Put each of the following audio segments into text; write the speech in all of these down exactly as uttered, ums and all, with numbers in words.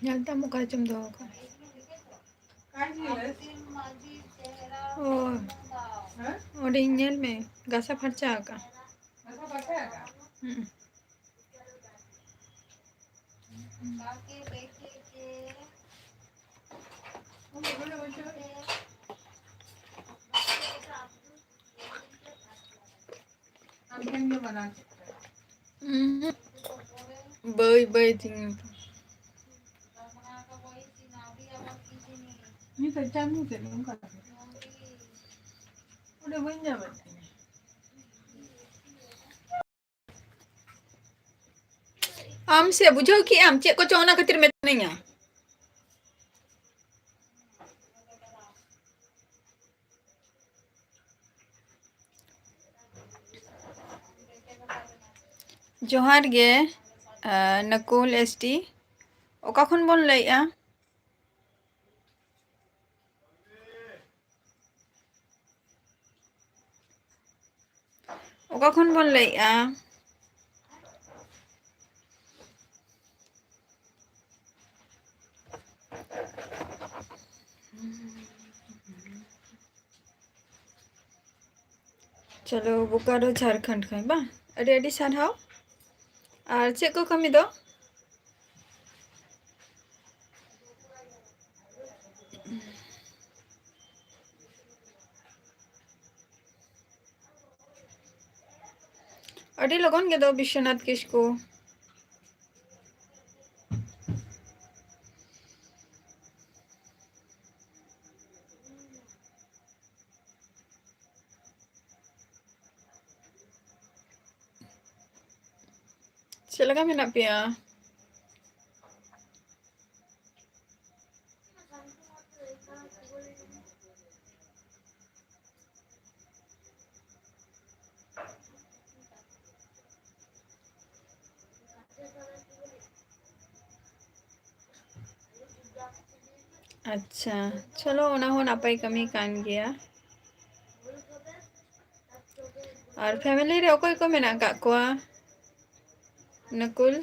ᱧᱮᱞ ᱛᱟᱢ ᱚᱠᱟ ᱨᱮᱪᱚᱢ ᱫᱚᱦᱚ ᱠᱟᱜᱼᱟ᱾ ᱚ, ᱚᱸᱰᱮᱧ ᱧᱮᱞ ᱢᱮ, ᱜᱷᱟᱥᱟ ᱯᱷᱟᱨᱪᱟ ᱟᱠᱟᱜᱼᱟ᱾ ᱦᱩᱸ᱾ ᱩᱸᱦᱩᱸ᱾ ᱵᱟᱹᱭ ᱵᱟᱹᱭ ᱛᱤᱧ ᱱᱤᱛᱚᱜ ᱪᱟ ᱧᱩ ᱠᱮᱫ ᱢᱮ, ᱚᱱᱠᱟ ᱠᱟᱛᱮ᱾ ᱚᱸᱰᱮ ᱵᱟᱹᱧ ᱧᱟᱢᱮᱫ ᱛᱤᱧᱟ᱾ ᱟᱢ ᱥᱮ ᱵᱩᱡᱷᱟᱹᱣ ᱠᱮᱜ ᱟᱢ ᱪᱮᱫ ᱠᱚᱪᱚ, ᱚᱱᱟ ᱠᱷᱟᱹᱛᱤᱨ ᱢᱮᱛᱟᱢᱤᱧᱟ᱾ ᱡᱚᱦᱟᱨ ᱜᱮ, ᱟᱸ, ᱱᱟᱠᱩᱞ ᱮᱥ ᱴᱤ᱾ ᱚᱠᱟ ᱠᱷᱚᱱ ᱵᱚᱱ ᱞᱟᱹᱭᱮᱜᱼᱟ? ᱚᱠᱟ ᱠᱷᱚᱱ ᱵᱚᱱ ᱞᱟᱹᱭᱮᱜᱼᱟ? ᱪᱚᱞᱚ, ᱵᱳᱠᱟᱨᱳ, ᱡᱷᱟᱲᱠᱷᱚᱸᱰ ᱠᱷᱚᱱ ᱵᱟᱝ? ᱟᱹᱰᱤ ᱟᱹᱰᱤ ᱥᱟᱨᱦᱟᱣ᱾ ᱟᱨ ᱪᱮᱫ ᱠᱚ ᱠᱟᱹᱢᱤ ᱫᱚ? ᱟᱹᱰᱤ ᱞᱚᱜᱚᱱ ᱜᱮᱫᱚ, ᱵᱤᱥᱥᱚᱱᱟᱛᱷ ᱠᱤᱥᱠᱩ᱾ ᱪᱮᱫ ᱞᱮᱠᱟ ᱢᱮᱱᱟᱜ ᱯᱮᱭᱟ? ᱟᱪᱪᱷᱟ, ᱪᱚᱞᱚ, ᱚᱱᱟ ᱦᱚᱸ ᱱᱟᱯᱟᱭ ᱠᱟᱹᱢᱤ ᱠᱟᱱ ᱜᱮᱭᱟ᱾ ᱟᱨ family ᱨᱮ ᱚᱠᱚᱭ ᱠᱚ ᱢᱮᱱᱟᱜ ᱟᱠᱟᱫ ᱠᱚᱣᱟ, ᱱᱩᱠᱩᱞ?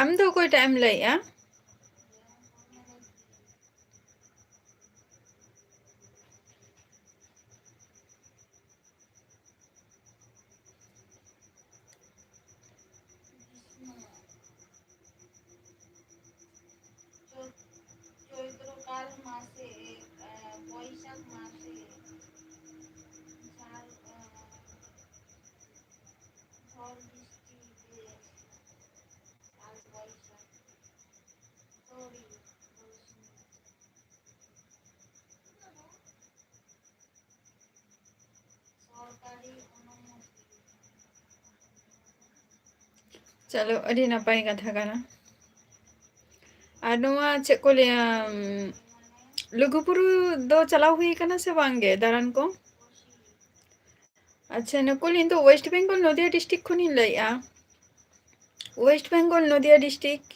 ᱟᱢ ᱫᱚ ᱚᱠᱚᱭᱴᱟᱜ ᱮᱢ ᱞᱟᱹᱭᱮᱜᱼᱟ? ᱪᱳᱭᱛᱨᱚ ᱠᱟᱞ ᱢᱟᱥᱮ, ᱟᱸ, ᱵᱳᱭᱥᱟᱠᱷ ᱢᱟᱥᱮ, ᱡᱷᱟᱲ-, ᱟᱸ, ᱡᱷᱚᱲ ᱵᱤᱥᱴᱤ ᱵᱮᱥ, ᱠᱟᱞ ᱵᱳᱭᱥᱟᱠᱷ, ᱛᱚᱲᱤ, ᱵᱳᱭᱥᱱᱚ᱾ ᱪᱚᱞᱚ, ᱟᱹᱰᱤ ᱱᱟᱯᱟᱭ ᱠᱟᱛᱷᱟ ᱠᱟᱱᱟ᱾ ᱟᱨ ᱱᱚᱣᱟ ᱪᱮᱫ ᱠᱚ ᱞᱟᱹᱭᱟ, ᱩᱢ, ᱞᱩᱜᱩᱵᱩᱨᱩ ᱫᱚ ᱪᱟᱞᱟᱣ ᱦᱩᱭ ᱠᱟᱱᱟ ᱥᱮ ᱵᱟᱝ ᱜᱮ ᱫᱟᱬᱟᱱ ᱠᱚ? ᱟᱪᱪᱷᱟ, ᱱᱩᱠᱩᱞ, ᱤᱧ ᱫᱚ West Bengal ᱱᱚᱫᱤᱭᱟ district ᱠᱷᱚᱱᱤᱧ ᱞᱟᱹᱭᱮᱜᱼᱟ᱾ West Bengal ᱱᱚᱫᱤᱭᱟ district᱾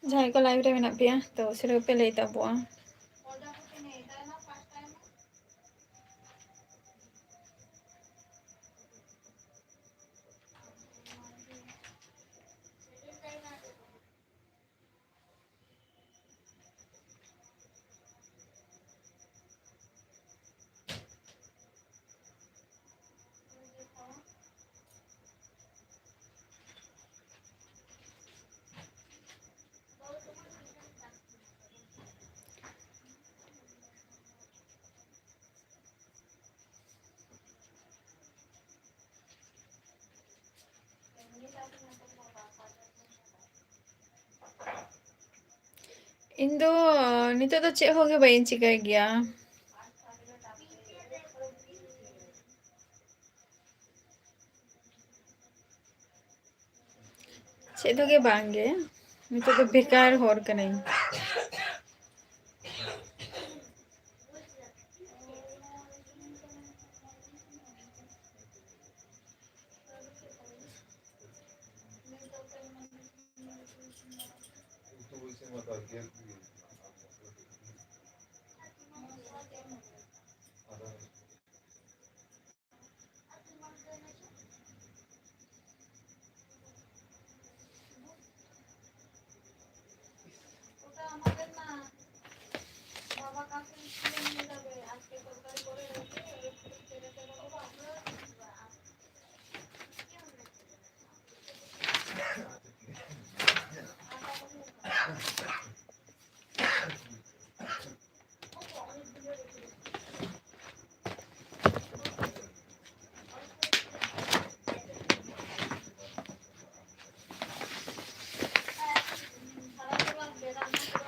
ᱡᱟᱦᱟᱸᱭ ᱠᱚ live ᱨᱮ ᱢᱮᱱᱟᱜ ᱯᱮᱭᱟ, ᱛᱚ ᱩᱥᱟᱹᱨᱟ ᱯᱮ ᱞᱟᱹᱭ ᱛᱟᱵᱚᱜᱼᱟ᱾ ᱤᱧ ᱫᱚ ᱱᱤᱛᱚᱜ ᱫᱚ ᱪᱮᱫ ᱦᱚᱸ ᱜᱮ ᱵᱟᱹᱧ ᱪᱤᱠᱟᱹᱭ ᱜᱮᱭᱟ᱾ ᱪᱮᱫ ᱦᱚᱸ ᱜᱮ ᱵᱟᱝ ᱜᱮ, ᱱᱤᱛᱚᱜ ᱫᱚ ᱵᱮᱠᱟᱨ ᱦᱚᱲ ᱠᱟᱹᱱᱟᱹᱧ᱾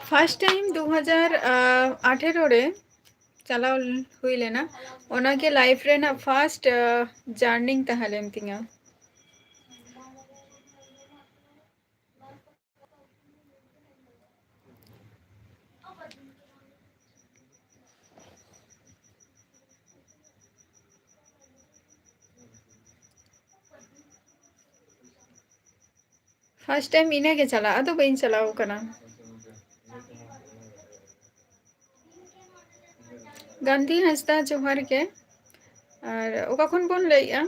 First time ᱫᱩ ᱦᱟᱡᱟᱨ ᱟᱴᱷᱮᱨᱚ ᱨᱮ ᱪᱟᱞᱟᱣ ᱦᱩᱭ ᱞᱮᱱᱟ, ᱚᱱᱟᱜᱮ life ᱨᱮᱱᱟᱜ first journey ᱛᱟᱦᱮᱸ ᱞᱮᱱ ᱛᱤᱧᱟᱹ᱾ First time ᱤᱱᱟᱹ ᱜᱮ ᱪᱟᱞᱟᱜ, ᱟᱫᱚ ᱵᱟᱹᱧ ᱪᱟᱞᱟᱣ ᱠᱟᱱᱟ᱾ ᱜᱟᱱᱫᱷᱤ ᱦᱟᱸᱥᱫᱟ, ᱡᱚᱦᱟᱨ ᱜᱮ᱾ ᱟᱨ ᱚᱠᱟ ᱠᱷᱚᱱ ᱵᱚᱱ ᱞᱟᱹᱭᱮᱜᱼᱟ?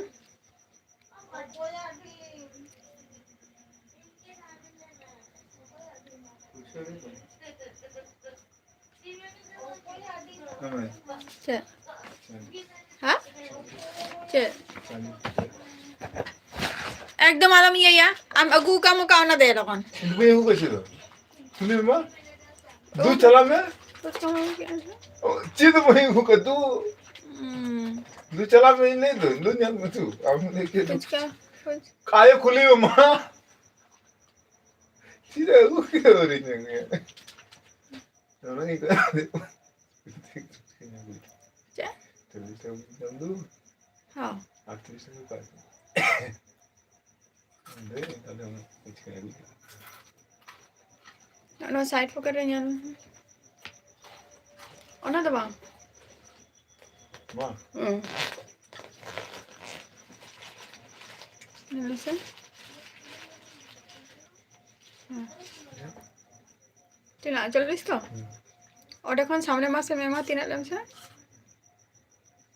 ᱪᱮᱫ? ᱦᱮᱸ? ᱪᱮᱫ? ᱮᱠᱫᱚᱢ ᱟᱞᱚᱢ ᱤᱭᱟᱹᱭᱟ᱾ ᱟᱢ ᱟᱹᱜᱩ ᱠᱟᱢ ᱚᱠᱟ, ᱚᱱᱟ ᱫᱮ ᱞᱚᱜᱚᱱ᱾ ᱤᱧ ᱫᱚ ᱵᱟᱹᱧ ᱟᱹᱜᱩ ᱠᱟᱜ ᱪᱮᱫ ᱦᱚᱸ᱾ ᱥᱩᱱᱤᱞ ᱢᱟ, ᱫᱩ ᱪᱟᱞᱟᱜ ᱢᱮ᱾ ᱛᱚ ᱪᱟᱞᱟᱣ ᱠᱮᱜᱼᱟ ᱥᱮ? ᱚ, ᱪᱮᱫ ᱫᱚ ᱵᱟᱹᱧ ᱟᱹᱜᱩ ᱠᱟᱜ, ᱫᱩ᱾ ᱦᱩᱸ᱾ ᱫᱩ ᱪᱟᱞᱟᱜ ᱢᱮ, ᱤᱧ ᱞᱟᱹᱭ ᱫᱚ, ᱤᱧ ᱫᱚ ᱧᱮᱞ ᱢᱮ ᱛᱚ᱾ ᱟᱢ ᱞᱟᱹᱭ ᱠᱮᱫ ᱫᱚ᱾ ᱯᱷᱩᱪᱠᱟ, ᱯᱷᱩᱪ- ᱟᱭᱳ ᱠᱩᱞᱤ ᱢᱮ ᱢᱟ᱾ ᱪᱮᱫ ᱮ ᱟᱹᱜᱩ ᱠᱮᱫᱟ ᱟᱹᱣᱨᱤ ᱧᱮᱞ ᱢᱮ᱾ ᱚᱱᱟ ᱜᱮ ᱪᱮᱫ? ᱪᱚᱞᱞᱤᱥ ᱴᱟᱠᱟ ᱵᱩᱡᱷᱟᱹᱣ ᱫᱚ᱾ ᱦᱚᱸ᱾ ᱟᱴᱛᱨᱤᱥ ᱴᱟᱠᱟ ᱯᱟᱭ᱾ ᱚᱸᱰᱮ ᱛᱟᱦᱞᱮ ᱚᱱᱟ ᱯᱷᱩᱪᱠᱟ ᱟᱹᱜᱩ ᱠᱮᱫᱟ᱾ ᱚᱱᱟ side pocket ᱨᱮ ᱧᱮᱞ ᱢᱮ᱾ ᱚᱱᱟ ᱫᱚ ᱵᱟᱝ᱾ ᱵᱟᱝ? ᱦᱩᱸ᱾ ᱧᱮᱞ ᱢᱮᱥᱮ᱾ ᱦᱩᱸ᱾ ᱛᱤᱱᱟᱹᱜ? ᱪᱚᱞᱞᱤᱥ ᱛᱚ? ᱦᱩᱸ᱾ ᱚᱸᱰᱮ ᱠᱷᱚᱱ ᱥᱟᱢᱱᱮ ᱢᱟᱥ ᱮᱢ ᱮᱢᱟ ᱛᱤᱱᱟᱹᱜ ᱞᱟᱹᱭ ᱢᱮᱥᱮ?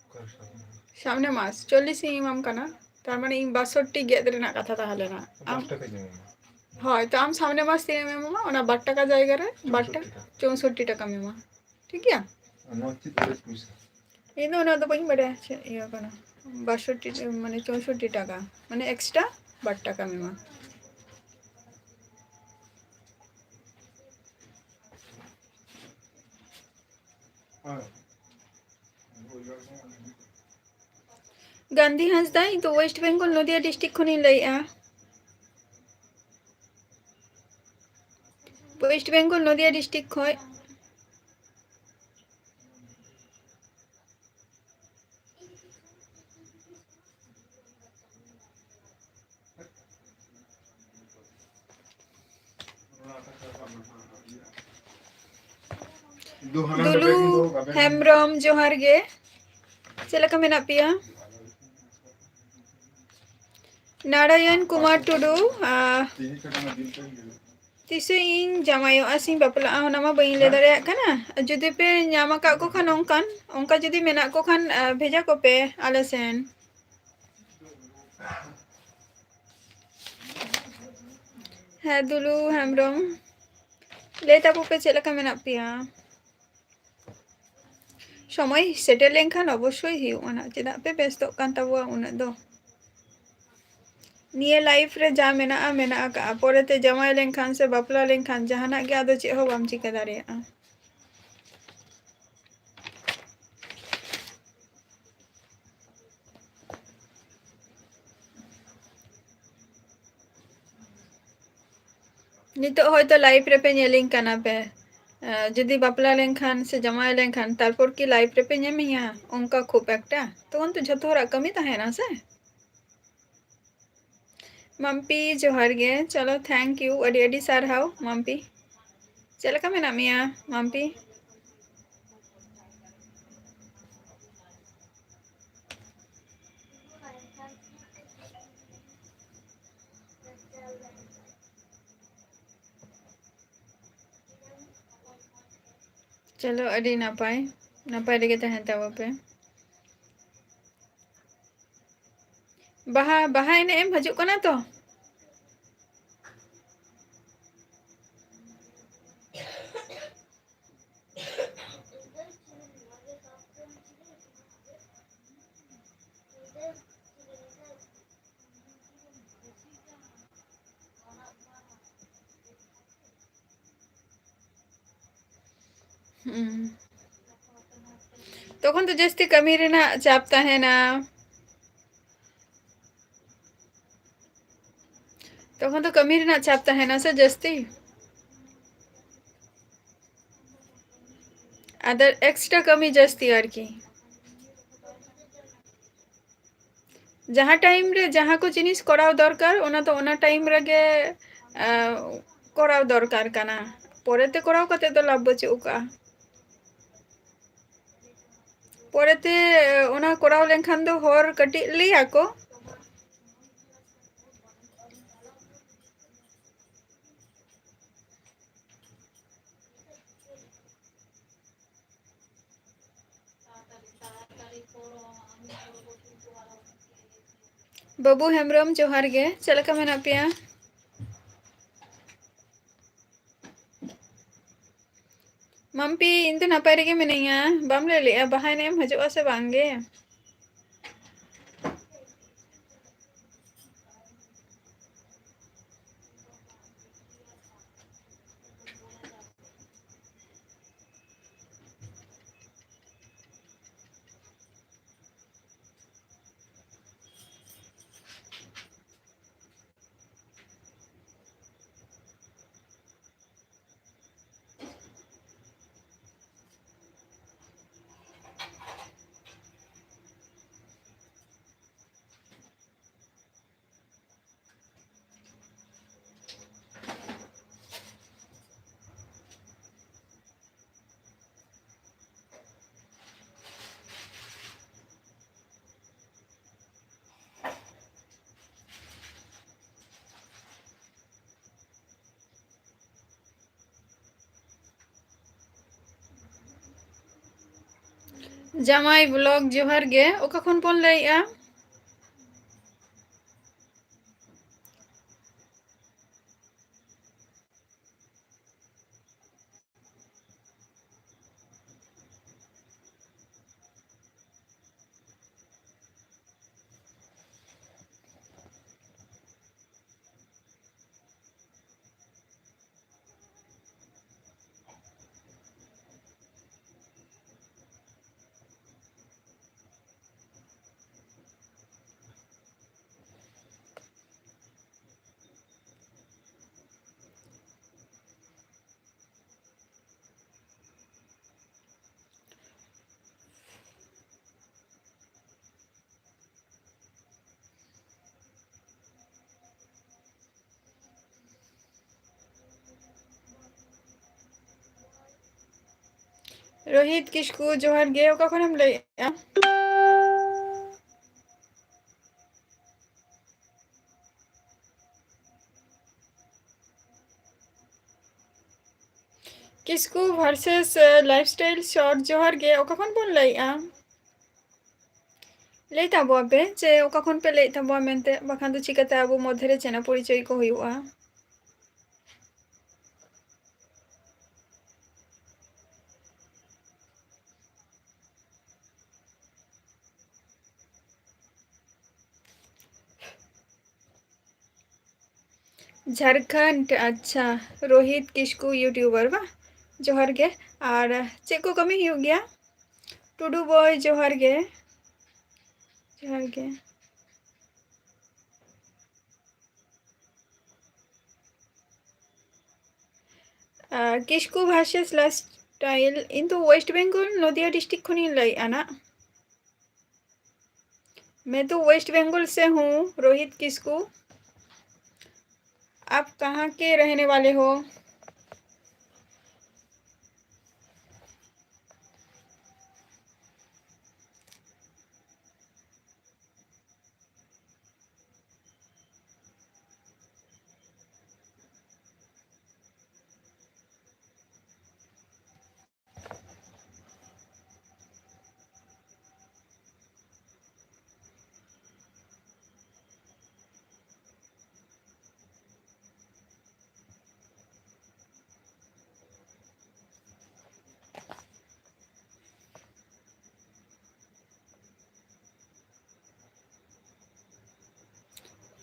ᱚᱠᱟ ᱥᱟᱢᱱᱮ? ᱥᱟᱢᱱᱮ ᱢᱟᱥ ᱪᱚᱞᱞᱤᱥ ᱤᱧ ᱮᱢᱟᱢ ᱠᱟᱱᱟ, ᱛᱟᱨ ᱢᱟᱱᱮ ᱤᱧ ᱵᱟᱥᱚᱴᱴᱤ ᱜᱮᱫ ᱨᱮᱱᱟᱜ ᱠᱟᱛᱷᱟ ᱛᱟᱦᱮᱸ ᱞᱮᱱᱟ᱾ ᱟᱢ ᱵᱟᱨ ᱴᱟᱠᱟᱧ ᱮᱢᱟᱢᱟ᱾ ᱦᱳᱭ, ᱛᱚ ᱟᱢ ᱥᱟᱢᱱᱮ ᱢᱟᱥ ᱛᱤᱱᱟᱹᱜ ᱮᱢ ᱮᱢᱟ? ᱚᱱᱟ ᱵᱟᱨ ᱴᱟᱠᱟ ᱡᱟᱭᱜᱟ ᱨᱮ ᱵᱟᱨ ᱴᱟ-, ᱪᱳᱭᱥᱚᱴᱴᱤ ᱴᱟᱠᱟ᱾ ᱪᱳᱭᱥᱚᱴᱴᱤ ᱴᱟᱠᱟᱢ ᱮᱢᱟ, ᱴᱷᱤᱠ ᱜᱮᱭᱟ? ᱟᱨ ᱱᱚᱣᱟ ᱪᱮᱫ ᱨᱮ ᱯᱩᱭᱥᱟᱹ? ᱤᱧ ᱫᱚ ᱩᱱᱟᱹᱜ ᱫᱚ ᱵᱟᱹᱧ ᱵᱟᱰᱟᱭᱟ ᱪᱮᱫ ᱤᱭᱟᱹ ᱠᱟᱱᱟ, ᱵᱟᱥᱚᱴᱴᱤ, ᱢᱟᱱᱮ ᱪᱳᱭᱥᱚᱴᱴᱤ ᱴᱟᱠᱟ, ᱢᱟᱱᱮ extra ᱵᱟᱨ ᱴᱟᱠᱟᱢ ᱮᱢᱟ᱾ ᱜᱟᱱᱫᱷᱤ ᱦᱟᱸᱥᱫᱟ, ᱤᱧ ᱫᱚ West Bengal ᱱᱚᱫᱤᱭᱟ district ᱠᱷᱚᱱᱤᱧ ᱞᱟᱹᱭᱮᱜᱼᱟ᱾ West Bengal ᱱᱚᱫᱤᱭᱟ district ᱠᱷᱚᱡ᱾ ᱫᱩᱞᱩ ᱦᱮᱢᱵᱨᱚᱢ, ᱡᱚᱦᱟᱨ ᱜᱮ᱾ ᱪᱮᱫ ᱞᱮᱠᱟ ᱢᱮᱱᱟᱜ ᱯᱮᱭᱟ? ᱱᱟᱨᱟᱭᱚᱱ ᱠᱩᱢᱟᱨ ᱴᱩᱰᱩ, ᱟᱨ ᱛᱤᱥᱚᱜ ᱤᱧ ᱡᱟᱶᱟᱭᱚᱜᱼᱟ ᱥᱮᱧ ᱵᱟᱯᱞᱟᱜᱼᱟ, ᱚᱱᱟ ᱢᱟ ᱵᱟᱹᱧ ᱞᱟᱹᱭ ᱫᱟᱲᱮᱭᱟᱜ ᱠᱟᱱᱟ᱾ ᱡᱩᱫᱤ ᱯᱮ ᱧᱟᱢ ᱟᱠᱟᱫ ᱠᱚ ᱠᱷᱟᱱ ᱚᱱᱠᱟᱱ, ᱚᱱᱠᱟ ᱡᱩᱫᱤ ᱢᱮᱱᱟᱜ ᱠᱚ ᱠᱷᱟᱱ, ᱟᱨ, ᱵᱷᱮᱡᱟ ᱠᱚᱯᱮ ᱟᱞᱮ ᱥᱮᱱ᱾ ᱦᱮᱸ, ᱫᱩᱞᱩ ᱦᱮᱢᱵᱨᱚᱢ, ᱞᱟᱹᱭ ᱛᱟᱵᱚ ᱯᱮ ᱪᱮᱫ ᱞᱮᱠᱟ ᱢᱮᱱᱟᱜ ᱯᱮᱭᱟ? ᱥᱚᱢᱚᱭ ᱥᱮᱴᱮᱨ ᱞᱮᱱᱠᱷᱟᱱ ᱚᱵᱚᱥᱥᱳᱭ ᱦᱩᱭᱩᱜᱼᱟ ᱱᱟᱜ, ᱪᱮᱫᱟᱜ ᱯᱮ ᱵᱮᱥᱛᱚᱜ ᱠᱟᱱ ᱛᱟᱵᱚᱣᱟ ᱩᱱᱟᱹᱜ ᱫᱚ? ᱱᱤᱭᱟᱹ life ᱨᱮ ᱡᱟ ᱢᱮᱱᱟᱜᱼᱟ, ᱢᱮᱱᱟᱜ ᱟᱠᱟᱜᱼᱟ᱾ ᱯᱚᱨᱮᱛᱮ ᱡᱟᱶᱟᱭ ᱞᱮᱱᱠᱷᱟᱱ ᱥᱮ ᱵᱟᱯᱞᱟ ᱞᱮᱱᱠᱷᱟᱱ ᱡᱟᱦᱟᱱᱟᱜ ᱜᱮ ᱟᱫᱚ ᱪᱮᱫ ᱦᱚᱸ ᱵᱟᱢ ᱪᱤᱠᱟᱹ ᱫᱟᱲᱮᱭᱟᱜᱼᱟ᱾ ᱱᱤᱛᱚᱜ ᱦᱚᱭᱛᱚ live ᱨᱮᱯᱮ ᱧᱮᱞᱤᱧ ᱠᱟᱱᱟ ᱯᱮ, ᱟᱸ, ᱡᱩᱫᱤ ᱵᱟᱯᱞᱟ ᱞᱮᱱᱠᱷᱟᱱ ᱥᱮ ᱡᱟᱶᱟᱭ ᱞᱮᱱᱠᱷᱟᱱ, ᱛᱟᱨᱯᱚᱨ ᱠᱤ live ᱨᱮᱯᱮ ᱧᱟᱢᱤᱧᱟ? ᱚᱱᱠᱟ ᱠᱷᱩᱵ ᱮᱠᱴᱟ ᱛᱚᱠᱷᱚᱱ ᱛᱚ ᱡᱷᱚᱛᱚ ᱦᱚᱲᱟᱜ ᱠᱟᱹᱢᱤ ᱛᱟᱦᱮᱱᱟ ᱥᱮ᱾ ᱢᱟᱢᱯᱤ, ᱡᱚᱦᱟᱨ ᱜᱮ᱾ ᱪᱚᱞᱚ, thank you, ᱟᱹᱰᱤ ᱟᱹᱰᱤ ᱥᱟᱨᱦᱟᱣ ᱢᱟᱢᱯᱤ᱾ ᱪᱮᱫ ᱞᱮᱠᱟ ᱢᱮᱱᱟᱜ ᱢᱮᱭᱟ ᱢᱟᱢᱯᱤ? ᱪᱚᱞᱚ, ᱟᱹᱰᱤ ᱱᱟᱯᱟᱭ, ᱱᱟᱯᱟᱭ ᱨᱮᱜᱮ ᱛᱟᱦᱮᱱ ᱛᱟᱵᱚ ᱯᱮ᱾ ᱵᱟᱦᱟ, ᱵᱟᱦᱟ ᱮᱱᱮᱡ ᱮᱢ ᱦᱤᱡᱩᱜ ᱠᱟᱱᱟ ᱛᱚ? ᱦᱩᱸ᱾ ᱛᱚᱠᱷᱚᱱ ᱫᱚ ᱡᱟᱹᱥᱛᱤ ᱠᱟᱹᱢᱤ ᱨᱮᱱᱟᱜ ᱪᱟᱯ ᱛᱟᱦᱮᱱᱟ᱾ ᱛᱚᱠᱷᱚᱱ ᱫᱚ ᱠᱟᱹᱢᱤ ᱨᱮᱱᱟᱜ ᱪᱟᱯ ᱛᱟᱦᱮᱱᱟ ᱥᱮ ᱡᱟᱹᱥᱛᱤ᱾ ᱟᱫᱚ extra ᱠᱟᱹᱢᱤ ᱡᱟᱹᱥᱛᱤ ᱟᱨᱠᱤ᱾ ᱡᱟᱦᱟᱸ time ᱨᱮ ᱡᱟᱦᱟᱸ ᱠᱚ ᱡᱤᱱᱤᱥ ᱠᱚᱨᱟᱣ ᱫᱚᱨᱠᱟᱨ, ᱚᱱᱟ ᱫᱚ ᱚᱱᱟ time ᱨᱮᱜᱮ, ᱟᱸ, ᱠᱚᱨᱟᱣ ᱫᱚᱨᱠᱟᱨ ᱠᱟᱱᱟ᱾ ᱯᱚᱨᱮᱛᱮ ᱠᱚᱨᱟᱣ ᱠᱟᱛᱮ ᱫᱚ ᱞᱟᱵᱷ ᱵᱟᱹᱪᱩᱜ ᱟᱠᱟᱜᱼᱟ᱾ ᱯᱚᱨᱮᱛᱮ ᱚᱱᱟ ᱠᱚᱨᱟᱣ ᱞᱮᱱᱠᱷᱟᱱ ᱫᱚ ᱦᱚᱲ ᱠᱟᱹᱴᱤᱡ ᱞᱟᱹᱭ ᱟᱠᱚ, ᱵᱟᱹᱵᱩ ᱦᱮᱢᱵᱨᱚᱢ, ᱡᱚᱦᱟᱨ ᱜᱮ᱾ ᱪᱮᱫ ᱞᱮᱠᱟ ᱢᱮᱱᱟᱜ ᱯᱮᱭᱟ? ᱢᱟᱢᱯᱤ, ᱤᱧ ᱫᱚ ᱱᱟᱯᱟᱭ ᱨᱮᱜᱮ ᱢᱤᱱᱟᱹᱧᱟ᱾ ᱵᱟᱢ ᱞᱟᱹᱭ ᱞᱮᱜᱼᱟ, ᱵᱟᱦᱟ ᱮᱱᱮᱡ ᱮᱢ ᱦᱤᱡᱩᱜᱼᱟ ᱥᱮ ᱵᱟᱝ ᱜᱮ? ᱡᱟᱢᱟᱭ ᱵᱞᱚᱜ, ᱡᱚᱦᱟᱨ ᱜᱮ᱾ ᱚᱠᱟ ᱠᱷᱚᱱ ᱵᱚᱱ ᱞᱟᱹᱭᱮᱜᱼᱟ? ᱨᱳᱦᱤᱛ ᱠᱤᱥᱠᱩ, ᱡᱚᱦᱟᱨ ᱜᱮ᱾ ᱚᱠᱟ ᱠᱷᱚᱱᱮᱢ ᱞᱟᱹᱭᱮᱜᱼᱟ? ᱠᱤᱥᱠᱩ ᱵᱷᱟᱨᱥᱮᱥ, ᱮ, ᱞᱟᱭᱤᱯᱷᱥᱴᱟᱭᱤᱞ ᱥᱚᱨᱴ, ᱡᱚᱦᱟᱨ ᱜᱮ᱾ ᱚᱠᱟ ᱠᱷᱚᱱ ᱵᱚᱱ ᱞᱟᱹᱭᱮᱜᱼᱟ? ᱞᱟᱹᱭ ᱛᱟᱵᱚᱣᱟᱯᱮ ᱡᱮ ᱚᱠᱟ ᱠᱷᱚᱱ ᱯᱮ ᱞᱟᱹᱭᱮᱫ ᱛᱟᱵᱚᱣᱟ ᱢᱮᱱᱛᱮ, ᱵᱟᱠᱷᱟᱱ ᱫᱚ ᱪᱤᱠᱟᱹᱛᱮ ᱟᱵᱚ ᱢᱚᱫᱽᱫᱷᱮ ᱨᱮ ᱪᱮᱱᱟ ᱯᱚᱨᱤᱪᱚᱭ ᱠᱚ ᱦᱩᱭᱩᱜᱼᱟ᱾ ᱡᱷᱟᱲᱠᱷᱚᱸᱰ, ᱟᱪᱪᱷᱟ᱾ ᱨᱳᱦᱤᱛ ᱠᱤᱥᱠᱩ YouTuber ᱵᱟ? ᱡᱚᱦᱟᱨ ᱜᱮ᱾ ᱟᱨ ᱪᱮᱫ ᱠᱚ ᱠᱟᱹᱢᱤ ᱦᱩᱭᱩᱜ ᱜᱮᱭᱟ? ᱴᱩᱰᱩ boy, ᱡᱚᱦᱟᱨ ᱜᱮ᱾ ᱡᱚᱦᱟᱨ ᱜᱮ᱾ ᱟᱨ ᱠᱤᱥᱠᱩ versus lifestyle, ᱤᱧ ᱫᱚ West Bengal, ᱱᱚᱫᱤᱭᱟ district ᱠᱷᱚᱱᱤᱧ ᱞᱟᱹᱭᱮᱫᱼᱟ ᱱᱟᱜ᱾ मैं तो वेस्ट बंगाल से हूँ, रोहित किस्कू। आप कहाँ के रहने वाले हो?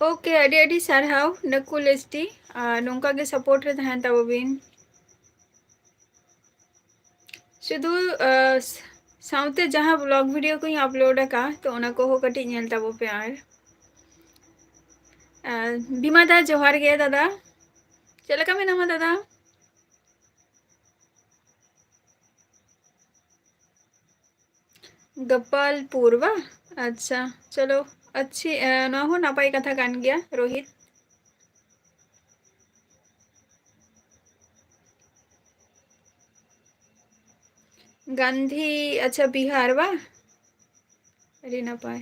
OK, ᱟᱹᱰᱤ ᱟᱹᱰᱤ ᱥᱟᱨᱦᱟᱣ ᱱᱟᱹᱠᱩᱞ ST, ᱟᱨ ᱱᱚᱝᱠᱟ ᱜᱮ support ᱨᱮ ᱛᱟᱦᱮᱱ ᱛᱟᱵᱚ ᱵᱤᱱ᱾ ᱥᱩᱫᱷᱩ, ᱟᱸ, ᱥᱟᱶᱛᱮ ᱡᱟᱦᱟᱸ vlog video ᱠᱚᱧ upload ᱟᱠᱟᱫ, ᱛᱚ ᱚᱱᱟ ᱠᱚᱦᱚᱸ ᱠᱟᱹᱴᱤᱡ ᱧᱮᱞ ᱛᱟᱵᱚ ᱯᱮ᱾ ᱟᱨ, ᱟᱸ, ᱵᱤᱢᱟ ᱫᱟ, ᱡᱚᱦᱟᱨ ᱜᱮ ᱫᱟᱫᱟ᱾ ᱪᱮᱫ ᱞᱮᱠᱟ ᱢᱮᱱᱟᱢᱟ ᱫᱟᱫᱟ? ᱜᱳᱯᱟᱞᱯᱩᱨ ᱵᱟ? ᱟᱪᱪᱷᱟ, ᱪᱚᱞᱚ, ᱟᱪᱪᱷᱤ, ᱮ, ᱱᱚᱣᱟ ᱦᱚᱸ ᱱᱟᱯᱟᱭ ᱠᱟᱛᱷᱟ ᱠᱟᱱ ᱜᱮᱭᱟ, ᱨᱳᱦᱤᱛ᱾ ᱜᱟᱱᱫᱷᱤ, ᱟᱪᱪᱷᱟ, ᱵᱤᱦᱟᱨ ᱵᱟ? ᱟᱹᱰᱤ ᱱᱟᱯᱟᱭ᱾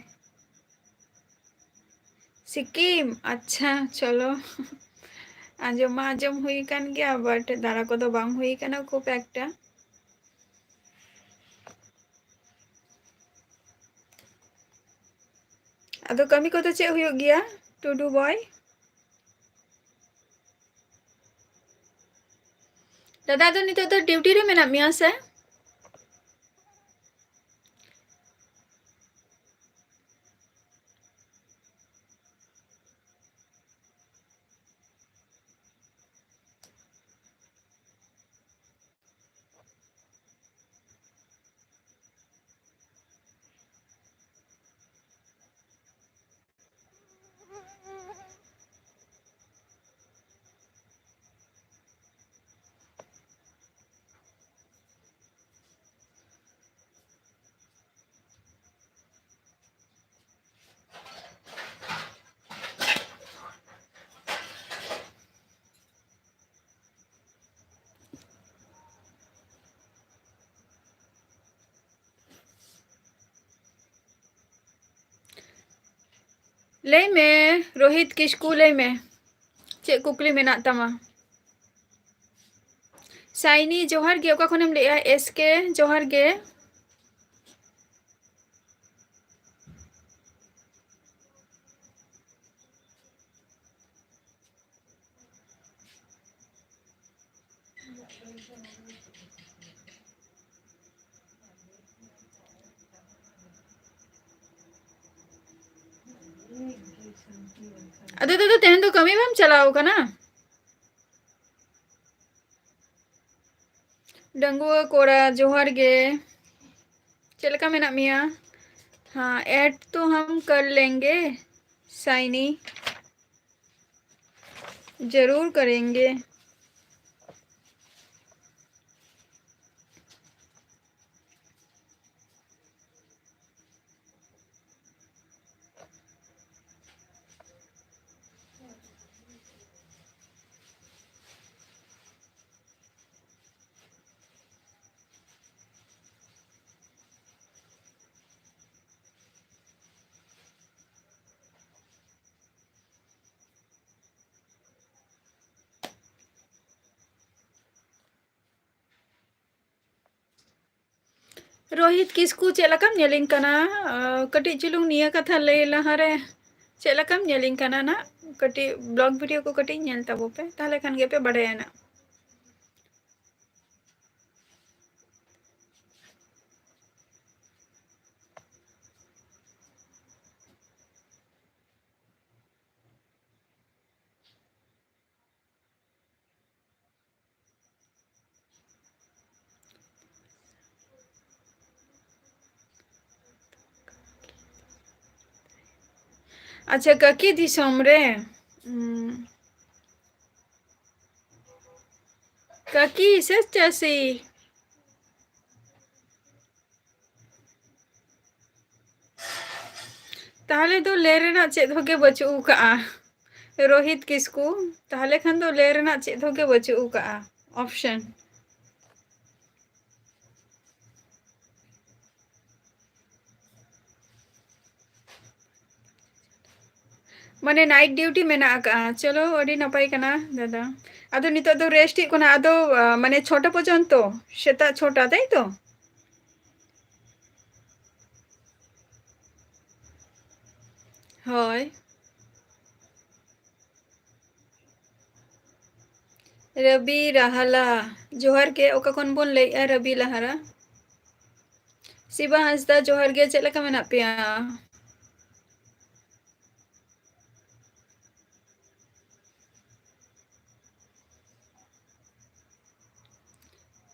ᱥᱤᱠᱤᱢ, ᱟᱪᱪᱷᱟ, ᱪᱚᱞᱚ᱾ ᱟᱸᱡᱚᱢ ᱢᱟ ᱟᱸᱡᱚᱢ ᱦᱩᱭ ᱟᱠᱟᱱ ᱜᱮᱭᱟ, but ᱫᱟᱬᱟ ᱠᱚᱫᱚ ᱵᱟᱝ ᱦᱩᱭ ᱟᱠᱟᱱᱟ ᱠᱷᱩᱵ ᱮᱠᱴᱟ᱾ ᱟᱫᱚ ᱠᱟᱹᱢᱤ ᱠᱚᱫᱚ ᱪᱮᱫ ᱦᱩᱭᱩᱜ ᱜᱮᱭᱟ, ᱴᱩᱰᱩ ᱵᱚᱭ? ᱫᱟᱫᱟ, ᱟᱫᱚ ᱱᱤᱛᱚᱜ ᱫᱚ ᱰᱤᱭᱩᱴᱤ ᱨᱮ ᱢᱮᱱᱟᱜ ᱢᱮᱭᱟ ᱥᱮ? ᱞᱟᱹᱭ ᱢᱮ ᱨᱳᱦᱤᱛ ᱠᱤᱥᱠᱩ, ᱞᱟᱹᱭ ᱢᱮ, ᱪᱮᱫ ᱠᱩᱠᱞᱤ ᱢᱮᱱᱟᱜ ᱛᱟᱢᱟ? ᱥᱟᱭᱱᱤ, ᱡᱚᱦᱟᱨ ᱜᱮ᱾ ᱚᱠᱟ ᱠᱷᱚᱱᱮᱢ ᱞᱟᱹᱭᱮᱜᱼᱟ? ᱮᱥ ᱠᱮ, ᱡᱚᱦᱟᱨ ᱜᱮ᱾ ᱟᱫᱚ ᱫᱟᱫᱟ, ᱛᱮᱦᱮᱧ ᱫᱚ ᱠᱟᱹᱢᱤ ᱵᱟᱢ ᱪᱟᱞᱟᱣ ᱠᱟᱱᱟ? ᱰᱟᱺᱜᱩᱣᱟᱹ ᱠᱚᱲᱟ, ᱡᱚᱦᱟᱨ ᱜᱮ᱾ ᱪᱮᱫ ᱞᱮᱠᱟ ᱢᱮᱱᱟᱜ ᱢᱮᱭᱟ? हाँ, ऐड तो हम कर लेंगे, साइनी। जरूर करेंगे। ᱨᱳᱦᱤᱛ ᱠᱤᱥᱠᱩ, ᱪᱮᱫ ᱞᱮᱠᱟᱢ ᱧᱮᱞᱤᱧ ᱠᱟᱱᱟ? ᱟᱸ, ᱠᱟᱹᱴᱤᱡ ᱪᱩᱞᱩᱝ ᱱᱤᱭᱟᱹ ᱠᱟᱛᱷᱟ ᱞᱟᱹᱭ ᱞᱟᱦᱟᱨᱮ, ᱪᱮᱫ ᱞᱮᱠᱟᱢ ᱧᱮᱞᱤᱧ ᱠᱟᱱᱟ ᱱᱟᱜ? ᱠᱟᱹᱴᱤᱡ vlog video ᱠᱚ ᱠᱟᱹᱴᱤᱡ ᱧᱮᱞ ᱛᱟᱵᱚ ᱯᱮ, ᱛᱟᱦᱞᱮ ᱠᱷᱟᱱ ᱜᱮᱯᱮ ᱵᱟᱰᱟᱭᱟ ᱱᱟᱜ᱾ ᱟᱪᱪᱷᱟ, ᱠᱟᱹᱠᱤ ᱫᱤᱥᱚᱢ ᱨᱮ, ᱩᱸ, ᱠᱟᱹᱠᱤ ᱥᱮ ᱪᱟᱹᱥᱤ? ᱛᱟᱦᱞᱮ ᱫᱚ ᱞᱟᱹᱭ ᱨᱮᱱᱟᱜ ᱪᱮᱫ ᱦᱚᱸ ᱜᱮ ᱵᱟᱹᱪᱩᱜ ᱟᱠᱟᱜᱼᱟ᱾ ᱨᱳᱦᱤᱛ ᱠᱤᱥᱠᱩ, ᱛᱟᱦᱞᱮ ᱠᱷᱟᱱ ᱫᱚ ᱞᱟᱹᱭ ᱨᱮᱱᱟᱜ ᱪᱮᱫ ᱦᱚᱸ ᱜᱮ ᱵᱟᱹᱪᱩᱜ ᱟᱠᱟᱜᱼᱟ option᱾ ᱢᱟᱱᱮ night duty ᱢᱮᱱᱟᱜ ᱟᱠᱟᱜᱼᱟ᱾ ᱪᱚᱞᱚ, ᱟᱹᱰᱤ ᱱᱟᱯᱟᱭ ᱠᱟᱱᱟ ᱫᱟᱫᱟ᱾ ᱟᱫᱚ ᱱᱤᱛᱚᱜ ᱫᱚ rest ᱦᱩᱭᱩᱜ ᱠᱟᱱᱟ᱾ ᱟᱫᱚ, ᱟ, ᱢᱟᱱᱮ ᱪᱷᱚᱴᱟ ᱯᱚᱨᱡᱚᱱᱛᱚ, ᱥᱮᱛᱟᱜ ᱪᱷᱚᱴᱟ, ᱛᱟᱭ ᱛᱚ? ᱦᱳᱭ᱾ ᱨᱟᱵᱤ ᱨᱟᱦᱟᱞᱟ, ᱡᱚᱦᱟᱨ ᱜᱮ᱾ ᱚᱠᱟ ᱠᱷᱚᱱ ᱵᱚᱱ ᱞᱟᱹᱭᱮᱜᱼᱟ, ᱨᱟᱵᱤ ᱞᱟᱦᱟᱨᱟ? ᱥᱤᱵᱟ ᱦᱟᱸᱥᱫᱟ, ᱡᱚᱦᱟᱨ ᱜᱮ᱾ ᱪᱮᱫ ᱞᱮᱠᱟ ᱢᱮᱱᱟᱜ ᱯᱮᱭᱟ?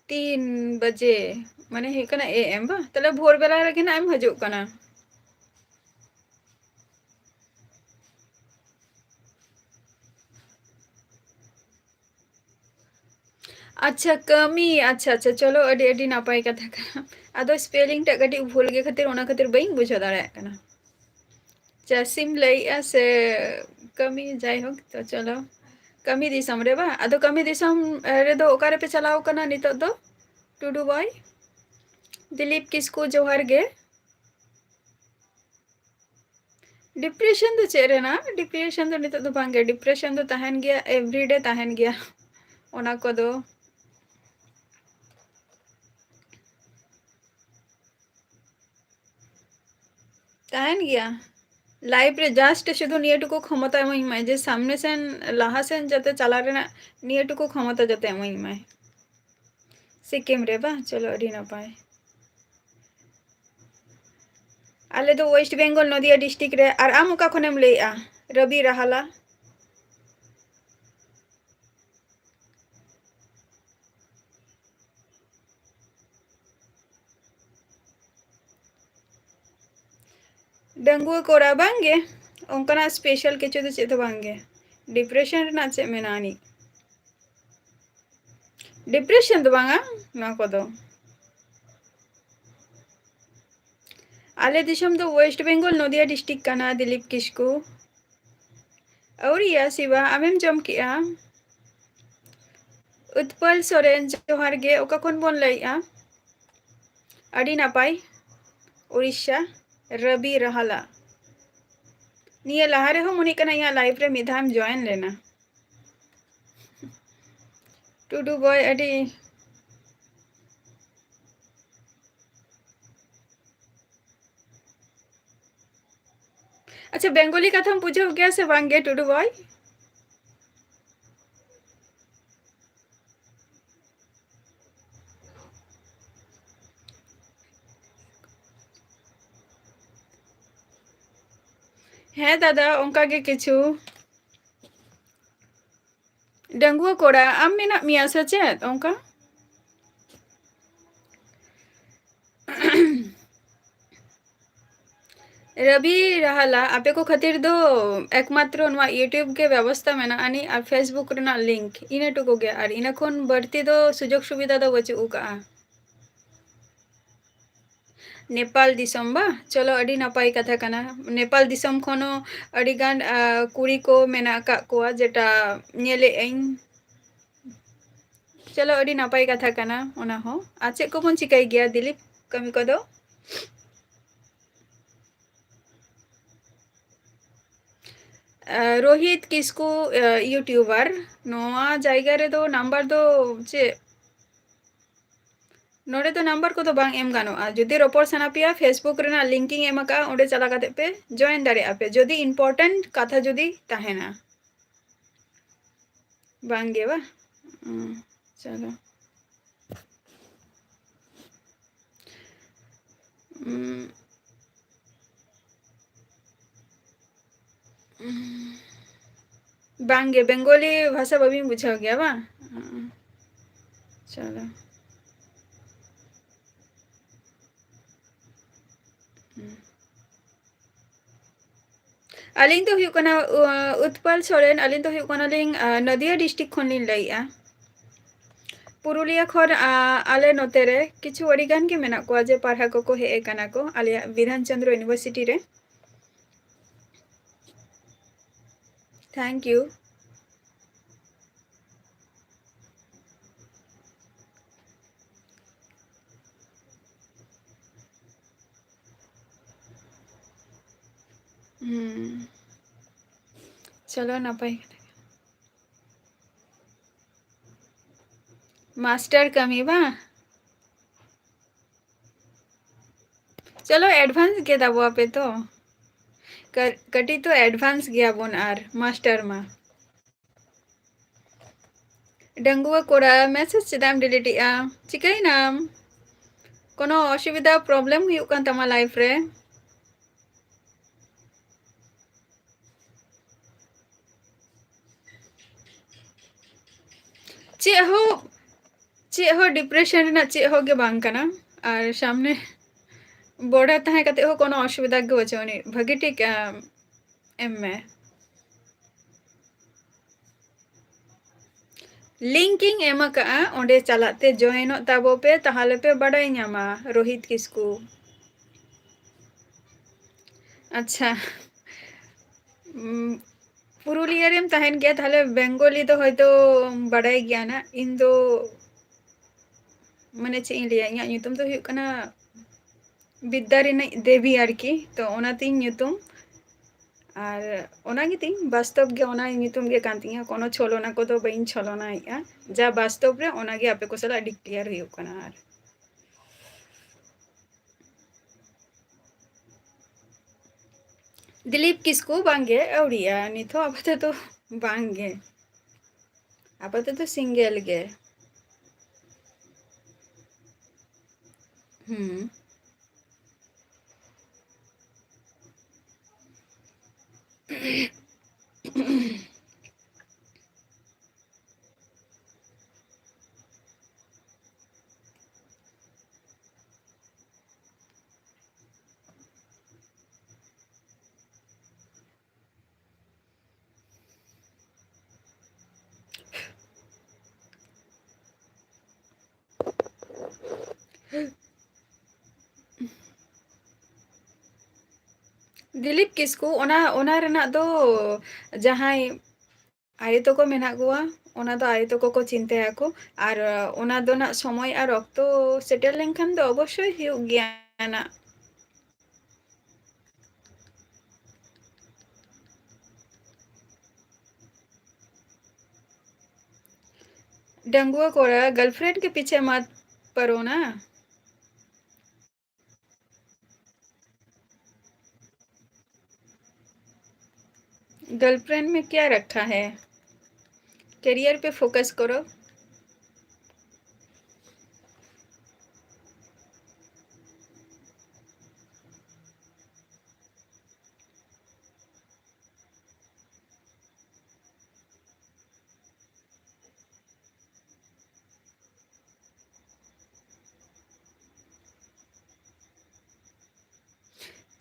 ᱛᱤᱱ ᱵᱟᱡᱮ, ᱢᱟᱱᱮ ᱦᱩᱭᱩᱜ ᱠᱟᱱᱟ A M ᱵᱟᱝ? ᱛᱟᱦᱞᱮ ᱵᱷᱳᱨ ᱵᱮᱞᱟ ᱨᱮᱜᱮ ᱱᱟᱜ ᱮᱢ ᱦᱤᱡᱩᱜ ᱠᱟᱱᱟ᱾ ᱟᱪᱪᱷᱟ, ᱠᱟᱹᱢᱤ, ᱟᱪᱪᱷᱟ, ᱟᱪᱪᱷᱟ, ᱪᱚᱞᱚ, ᱟᱹᱰᱤ, ᱟᱹᱰᱤ ᱱᱟᱯᱟᱭ ᱠᱟᱛᱷᱟ ᱠᱟᱱᱟ᱾ ᱟᱫᱚ spelling ᱴᱟᱜ ᱠᱟᱹᱴᱤᱡ ᱵᱷᱩᱞ ᱜᱮ ᱠᱷᱟᱹᱛᱤᱨ, ᱚᱱᱟ ᱠᱷᱟᱹᱛᱤᱨ ᱵᱟᱹᱧ ᱵᱩᱡᱷᱟᱹᱣ ᱫᱟᱲᱮᱭᱟᱜ ᱠᱟᱱᱟ᱾ ᱪᱟᱹᱥᱤᱢ ᱞᱟᱹᱭᱮᱜᱼᱟ ᱥᱮ ᱠᱟᱹᱢᱤ? ᱡᱟᱭᱦᱳᱠ, ᱛᱚ ᱪᱚᱞᱚ, ᱠᱟᱹᱢᱤ ᱫᱤᱥᱚᱢ ᱨᱮ ᱵᱟᱝ? ᱟᱫᱚ ᱠᱟᱹᱢᱤ ᱫᱤᱥᱚᱢ, ᱮ, ᱨᱮᱫᱚ ᱚᱠᱟ ᱨᱮᱯᱮ ᱪᱟᱞᱟᱣ ᱠᱟᱱᱟ ᱱᱤᱛᱚᱜ ᱫᱚ? ᱴᱩᱰᱩ ᱵᱚᱭ, ᱫᱤᱞᱤᱯ ᱠᱤᱥᱠᱩ, ᱡᱚᱦᱟᱨ ᱜᱮ᱾ Depression ᱫᱚ ᱪᱮᱫ ᱨᱮᱱᱟᱜ? Depression ᱫᱚ ᱱᱤᱛᱚᱜ ᱫᱚ ᱵᱟᱝᱜᱮ, depression ᱫᱚ ᱛᱟᱦᱮᱱ ᱜᱮᱭᱟ, everyday ᱛᱟᱦᱮᱱ ᱜᱮᱭᱟ ᱚᱱᱟ ᱠᱚᱫᱚ᱾ ᱛᱟᱦᱮᱱ ᱜᱮᱭᱟ᱾ Life ᱨᱮ just ᱥᱩᱫᱷᱩ ᱱᱤᱭᱟᱹ ᱴᱩᱠᱩ ᱠᱷᱚᱢᱚᱛᱟ ᱮᱢᱟᱹᱧ ᱢᱟᱭ ᱡᱮ ᱥᱟᱢᱱᱮ ᱥᱮᱱ, ᱞᱟᱦᱟ ᱥᱮᱱ ᱡᱟᱛᱮ ᱪᱟᱞᱟᱣ ᱨᱮᱱᱟᱜ ᱱᱤᱭᱟᱹ ᱴᱩᱠᱩ ᱠᱷᱚᱢᱚᱛᱟ ᱡᱟᱛᱮ ᱮᱢᱟᱹᱧ ᱢᱟᱭ᱾ ᱥᱤᱠᱤᱢ ᱨᱮ ᱵᱟᱝ? ᱪᱚᱞᱚ, ᱟᱹᱰᱤ ᱱᱟᱯᱟᱭ᱾ ᱟᱞᱮ ᱫᱚ West Bengal, ᱱᱚᱫᱤᱭᱟ district ᱨᱮ᱾ ᱟᱨ ᱟᱢ ᱚᱠᱟ ᱠᱷᱚᱱᱮᱢ ᱞᱟᱹᱭᱮᱜᱼᱟ? ᱨᱚᱵᱤ ᱨᱟᱦᱟᱞᱟ᱾ ᱰᱟᱺᱜᱩᱣᱟᱹ ᱠᱚᱲᱟ ᱵᱟᱝ ᱜᱮ, ᱚᱱᱠᱟᱱᱟᱜ special ᱠᱤᱪᱷᱩ ᱫᱚ ᱪᱮᱫ ᱦᱚᱸ ᱵᱟᱝ ᱜᱮ᱾ Depression ᱨᱮᱱᱟᱜ ᱪᱮᱫ ᱢᱮᱱᱟᱜᱼᱟ ᱟᱹᱱᱤᱡ? Depression ᱫᱚ ᱵᱟᱝᱟ ᱱᱚᱣᱟ ᱠᱚᱫᱚ᱾ ᱟᱞᱮ ᱫᱤᱥᱚᱢ ᱫᱚ West Bengal, ᱱᱚᱫᱤᱭᱟ district ᱠᱟᱱᱟ, ᱫᱤᱞᱤᱯ ᱠᱤᱥᱠᱩ᱾ ᱟᱹᱣᱨᱤᱭᱟ ᱥᱤᱵᱟ, ᱟᱢᱮᱢ ᱡᱚᱢ ᱠᱮᱜᱼᱟ? ᱩᱛᱯᱚᱞ ᱥᱚᱨᱮᱱ, ᱡᱚᱦᱟᱨ ᱜᱮ, ᱚᱠᱟ ᱠᱷᱚᱱ ᱵᱚᱱ ᱞᱟᱹᱭᱮᱜᱼᱟ? ᱟᱹᱰᱤ ᱱᱟᱯᱟᱭ, ᱩᱲᱤᱥᱥᱟ, ᱨᱚᱵᱤ ᱨᱟᱦᱟᱞᱟ᱾ ᱱᱤᱭᱟᱹ ᱞᱟᱦᱟ ᱨᱮᱦᱚᱸ ᱢᱚᱱᱮᱜ ᱠᱟᱱᱟ ᱤᱧᱟᱹᱜ live ᱨᱮ ᱢᱤᱫ ᱫᱷᱟᱣ ᱮᱢ join ᱞᱮᱱᱟ᱾ ᱴᱩᱰᱩ boy, ᱟᱹᱰᱤ ᱟᱪᱪᱷᱟ, ᱵᱮᱝᱜᱚᱞᱤ ᱠᱟᱛᱷᱟᱢ ᱵᱩᱡᱷᱟᱹᱣ ᱜᱮᱭᱟ ᱥᱮ ᱵᱟᱝ ᱜᱮ, ᱴᱩᱰᱩ boy? ᱦᱮᱸ ᱫᱟᱫᱟ, ᱚᱱᱠᱟ ᱜᱮ ᱠᱤᱪᱷᱩ᱾ ᱰᱟᱺᱜᱩᱣᱟᱹ ᱠᱚᱲᱟ, ᱟᱢ ᱢᱮᱱᱟᱜ ᱢᱮᱭᱟ ᱥᱮ ᱪᱮᱫ ᱚᱱᱠᱟ? ᱨᱚᱵᱤ ᱨᱟᱦᱟᱞᱟ, ᱟᱯᱮ ᱠᱚ ᱠᱷᱟᱹᱛᱤᱨ ᱫᱚ ᱮᱠᱢᱟᱛᱨᱚ ᱱᱚᱣᱟ YouTube ᱜᱮ ᱵᱮᱵᱚᱥᱛᱟ ᱢᱮᱱᱟᱜ ᱟᱹᱱᱤᱡ, ᱟᱨ Facebook ᱨᱮᱱᱟᱜ link, ᱤᱱᱟᱹ ᱴᱩᱠᱩ ᱜᱮ᱾ ᱟᱨ ᱤᱱᱟᱹ ᱠᱷᱚᱱ ᱵᱟᱹᱲᱛᱤ ᱫᱚ ᱥᱩᱡᱳᱜᱽ ᱥᱩᱵᱤᱫᱷᱟ ᱫᱚ ᱵᱟᱹᱪᱩᱜ ᱟᱠᱟᱜᱼᱟ᱾ ᱱᱮᱯᱟᱞ ᱫᱤᱥᱚᱢ ᱵᱟ? ᱪᱚᱞᱚ, ᱟᱹᱰᱤ ᱱᱟᱯᱟᱭ ᱠᱟᱛᱷᱟ ᱠᱟᱱᱟ᱾ ᱱᱮᱯᱟᱞ ᱫᱤᱥᱚᱢ ᱠᱷᱚᱱ ᱦᱚᱸ ᱟᱹᱰᱤ ᱜᱟᱱ, ᱟ, ᱠᱩᱲᱤ ᱠᱚ ᱢᱮᱱᱟᱜ ᱟᱠᱟᱫ ᱠᱚᱣᱟ, ᱡᱮᱴᱟ ᱧᱮᱞᱮᱫ ᱟᱹᱧ᱾ ᱪᱚᱞᱚ, ᱟᱹᱰᱤ ᱱᱟᱯᱟᱭ ᱠᱟᱛᱷᱟ ᱠᱟᱱᱟ ᱚᱱᱟ ᱦᱚᱸ᱾ ᱟᱨ ᱪᱮᱫ ᱠᱚᱵᱚᱱ ᱪᱤᱠᱟᱹᱭ ᱜᱮᱭᱟ ᱫᱤᱞᱤᱯ, ᱠᱟᱹᱢᱤ ᱠᱚᱫᱚ? ᱟ, ᱨᱳᱦᱤᱛ ᱠᱤᱥᱠᱩ, ᱟ, YouTuber, ᱱᱚᱣᱟ ᱡᱟᱭᱜᱟ ᱨᱮᱫᱚ number ᱫᱚ ᱪᱮᱫ? ᱱᱚᱰᱮ ᱫᱚ ᱱᱟᱢᱵᱟᱨ ᱠᱚᱫᱚ ᱵᱟᱝ ᱮᱢ ᱜᱟᱱᱚᱜᱼᱟ᱾ ᱡᱩᱫᱤ ᱨᱚᱯᱚᱲ ᱥᱟᱱᱟ ᱯᱮᱭᱟ, Facebook ᱨᱮᱱᱟᱜ link ᱤᱧ ᱮᱢ ᱟᱠᱟᱫᱼᱟ, ᱚᱸᱰᱮ ᱪᱟᱞᱟᱣ ᱠᱟᱛᱮ ᱯᱮ join ᱫᱟᱲᱮᱭᱟᱜᱼᱟ ᱯᱮ, ᱡᱩᱫᱤ important ᱠᱟᱛᱷᱟ ᱡᱩᱫᱤ ᱛᱟᱦᱮᱱᱟ᱾ ᱵᱟᱝ ᱜᱮ ᱵᱟ? ᱦᱩᱸ, ᱪᱚᱞᱚ᱾ ᱩᱸ, ᱩᱸ, ᱵᱟᱝ ᱜᱮ, ᱵᱮᱝᱜᱚᱞᱤ ᱵᱷᱟᱥᱟ ᱵᱟᱹᱵᱤᱱ ᱵᱩᱡᱷᱟᱹᱣ ᱜᱮᱭᱟ ᱵᱟᱝ? ᱩᱸ, ᱪᱚᱞᱚ᱾ ᱩᱸ᱾ ᱟᱹᱞᱤᱧ ᱫᱚ ᱦᱩᱭᱩᱜ ᱠᱟᱱᱟ, ᱩ-, ᱩᱛᱯᱟᱞ ᱥᱚᱨᱮᱱ᱾ ᱟᱹᱞᱤᱧ ᱫᱚ ᱦᱩᱭᱩᱜ ᱠᱟᱱᱟᱞᱤᱧ, ᱟ, ᱱᱚᱫᱤᱭᱟ district ᱠᱷᱚᱱ ᱞᱤᱧ ᱞᱟᱹᱭᱮᱜᱼᱟ᱾ ᱯᱩᱨᱩᱞᱤᱭᱟᱹ ᱠᱷᱚᱱ, ᱟ, ᱟᱞᱮ ᱱᱚᱛᱮ ᱨᱮ ᱠᱤᱪᱷᱩ ᱟᱹᱰᱤ ᱜᱟᱱ ᱜᱮ ᱢᱮᱱᱟᱜ ᱠᱚᱣᱟ ᱡᱮ ᱯᱟᱲᱦᱟᱣ ᱠᱚᱠᱚ ᱦᱮᱡ ᱟᱠᱟᱱᱟ ᱠᱚ ᱟᱞᱮᱭᱟᱜ ᱵᱤᱫᱷᱟᱱ ᱪᱚᱸᱫᱽᱨᱚ University ᱨᱮ᱾ Thank you. ᱦᱩᱸ᱾ ᱪᱚᱞᱚ, ᱱᱟᱯᱟᱭ ᱠᱟᱛᱷᱟ ᱠᱟᱱᱟ᱾ Master ᱠᱟᱹᱢᱤ ᱵᱟᱝ? ᱪᱚᱞᱚ, advance ᱜᱮ ᱫᱟᱵᱚ ᱟᱯᱮ ᱛᱚ᱾ ᱠᱟᱹ-, ᱠᱟᱹᱴᱤᱡ ᱛᱚ advance ᱜᱮᱭᱟᱵᱚᱱ ᱟᱨ master ᱢᱟ᱾ ᱰᱟᱺᱜᱩᱣᱟᱹ ᱠᱚᱲᱟ, message ᱪᱮᱫᱟᱜ ᱮᱢ delete ᱮᱜᱼᱟ? ᱪᱤᱠᱟᱹᱭᱮᱱᱟᱢ? ᱠᱳᱱᱳ ᱚᱥᱩᱵᱤᱫᱷᱟ, problem ᱦᱩᱭᱩᱜ ᱠᱟᱱ ᱛᱟᱢᱟ life ᱨᱮ? ᱪᱮᱫ ᱦᱚᱸ, ᱪᱮᱫ ᱦᱚᱸ depression ᱨᱮᱱᱟᱜ ᱪᱮᱫ ᱦᱚᱸ ᱜᱮ ᱵᱟᱝ ᱠᱟᱱᱟ᱾ ᱟᱨ ᱥᱟᱢᱱᱮ border ᱛᱟᱦᱮᱸ ᱠᱟᱛᱮ ᱦᱚᱸ ᱠᱳᱱᱳ ᱚᱥᱩᱵᱤᱫᱷᱟ ᱜᱮ ᱵᱟᱹᱪᱩᱜ ᱟᱹᱱᱤᱡ᱾ ᱵᱷᱟᱹᱜᱤ ᱴᱷᱤᱠ, ᱟᱢ, ᱮᱢ ᱢᱮ᱾ Link ᱤᱧ ᱮᱢ ᱟᱠᱟᱜᱼᱟ, ᱚᱸᱰᱮ ᱪᱟᱞᱟᱜ ᱛᱮ joinᱚᱜ ᱛᱟᱵᱚ ᱯᱮ, ᱛᱟᱦᱚᱞᱮ ᱯᱮ ᱵᱟᱰᱟᱭ ᱧᱟᱢᱟ, ᱨᱳᱦᱤᱛ ᱠᱤᱥᱠᱩ᱾ ᱟᱪᱪᱷᱟ, ᱩᱢ, ᱯᱩᱨᱩᱞᱤᱭᱟᱹ ᱨᱮᱢ ᱛᱟᱦᱮᱱ ᱜᱮᱭᱟ, ᱛᱟᱦᱚᱞᱮ ᱵᱮᱝᱜᱚᱞᱤ ᱫᱚ ᱦᱚᱭᱛᱳ ᱵᱟᱰᱟᱭ ᱜᱮᱭᱟ ᱱᱟᱜ᱾ ᱤᱧ ᱫᱚ, ᱢᱟᱱᱮ, ᱪᱮᱫ ᱤᱧ ᱞᱟᱹᱭᱟ, ᱤᱧᱟᱹᱜ ᱧᱩᱛᱩᱢ ᱫᱚ ᱦᱩᱭᱩᱜ ᱠᱟᱱᱟ ᱵᱤᱫᱽᱫᱟ ᱨᱤᱱᱤᱡ ᱫᱮᱵᱤ ᱟᱨᱠᱤ, ᱛᱚ ᱚᱱᱟᱛᱤᱧ ᱧᱩᱛᱩᱢ᱾ ᱟᱨ ᱚᱱᱟ ᱜᱮᱛᱤᱧ ᱵᱟᱥᱛᱚᱵ ᱜᱮ, ᱚᱱᱟ ᱧᱩᱛᱩᱢ ᱜᱮ ᱠᱟᱱ ᱛᱤᱧᱟ, ᱠᱳᱱᱳ ᱪᱷᱚᱞᱚᱱᱟ ᱠᱚᱫᱚ ᱵᱟᱹᱧ ᱪᱷᱚᱞᱚᱱᱟᱭᱮᱫᱼᱟ, ᱡᱟ ᱵᱟᱥᱛᱚᱵ ᱨᱮ ᱚᱱᱟᱜᱮ ᱟᱯᱮ ᱠᱚ ᱥᱟᱞᱟᱜ declare ᱦᱩᱭᱩᱜ ᱠᱟᱱᱟ᱾ ᱟᱨ ᱫᱤᱞᱤᱯ ᱠᱤᱥᱠᱩ ᱵᱟᱝᱜᱮ, ᱟᱹᱣᱲᱤᱭᱟ, ᱱᱤᱛ ᱦᱚᱸ ᱟᱯᱟᱛᱚᱛᱚ ᱵᱟᱝᱜᱮ, ᱟᱯᱟᱛᱚᱛᱚ ᱥᱤᱝᱜᱮᱞ ᱜᱮ᱾ ᱦᱩᱸ᱾ ᱫᱤᱞᱤᱯ ᱠᱤᱥᱠᱩ, ᱚᱱᱟ, ᱚᱱᱟ ᱨᱮᱱᱟᱜ ᱫᱚ ᱡᱟᱦᱟᱸᱭ ᱟᱭᱳ ᱛᱟᱠᱚ ᱢᱮᱱᱟᱜ ᱠᱚᱣᱟ, ᱚᱱᱟ ᱫᱚ ᱟᱭᱳ ᱛᱟᱠᱚ ᱠᱚ ᱪᱤᱱᱛᱟᱹᱭᱟᱠᱚ᱾ ᱟᱨ, ᱚᱱᱟ ᱫᱚ ᱱᱟᱜ ᱥᱚᱢᱚᱭ ᱟᱨ ᱚᱠᱛᱚ ᱥᱮᱴᱮᱨ ᱞᱮᱱᱠᱷᱟᱱ ᱫᱚ ᱚᱵᱚᱥᱥᱳᱭ ᱦᱩᱭᱩᱜ ᱜᱮᱭᱟ ᱱᱟᱜ᱾ ᱰᱟᱺᱜᱩᱣᱟᱹ ᱠᱚᱲᱟ, girlfriend ᱠᱮ ᱯᱤᱪᱷᱮ ᱢᱟᱛ ᱯᱟᱨᱚ ᱱᱟ᱾ गर्लफ्रेंड में क्या रखा है? करियर पे फोकस करो।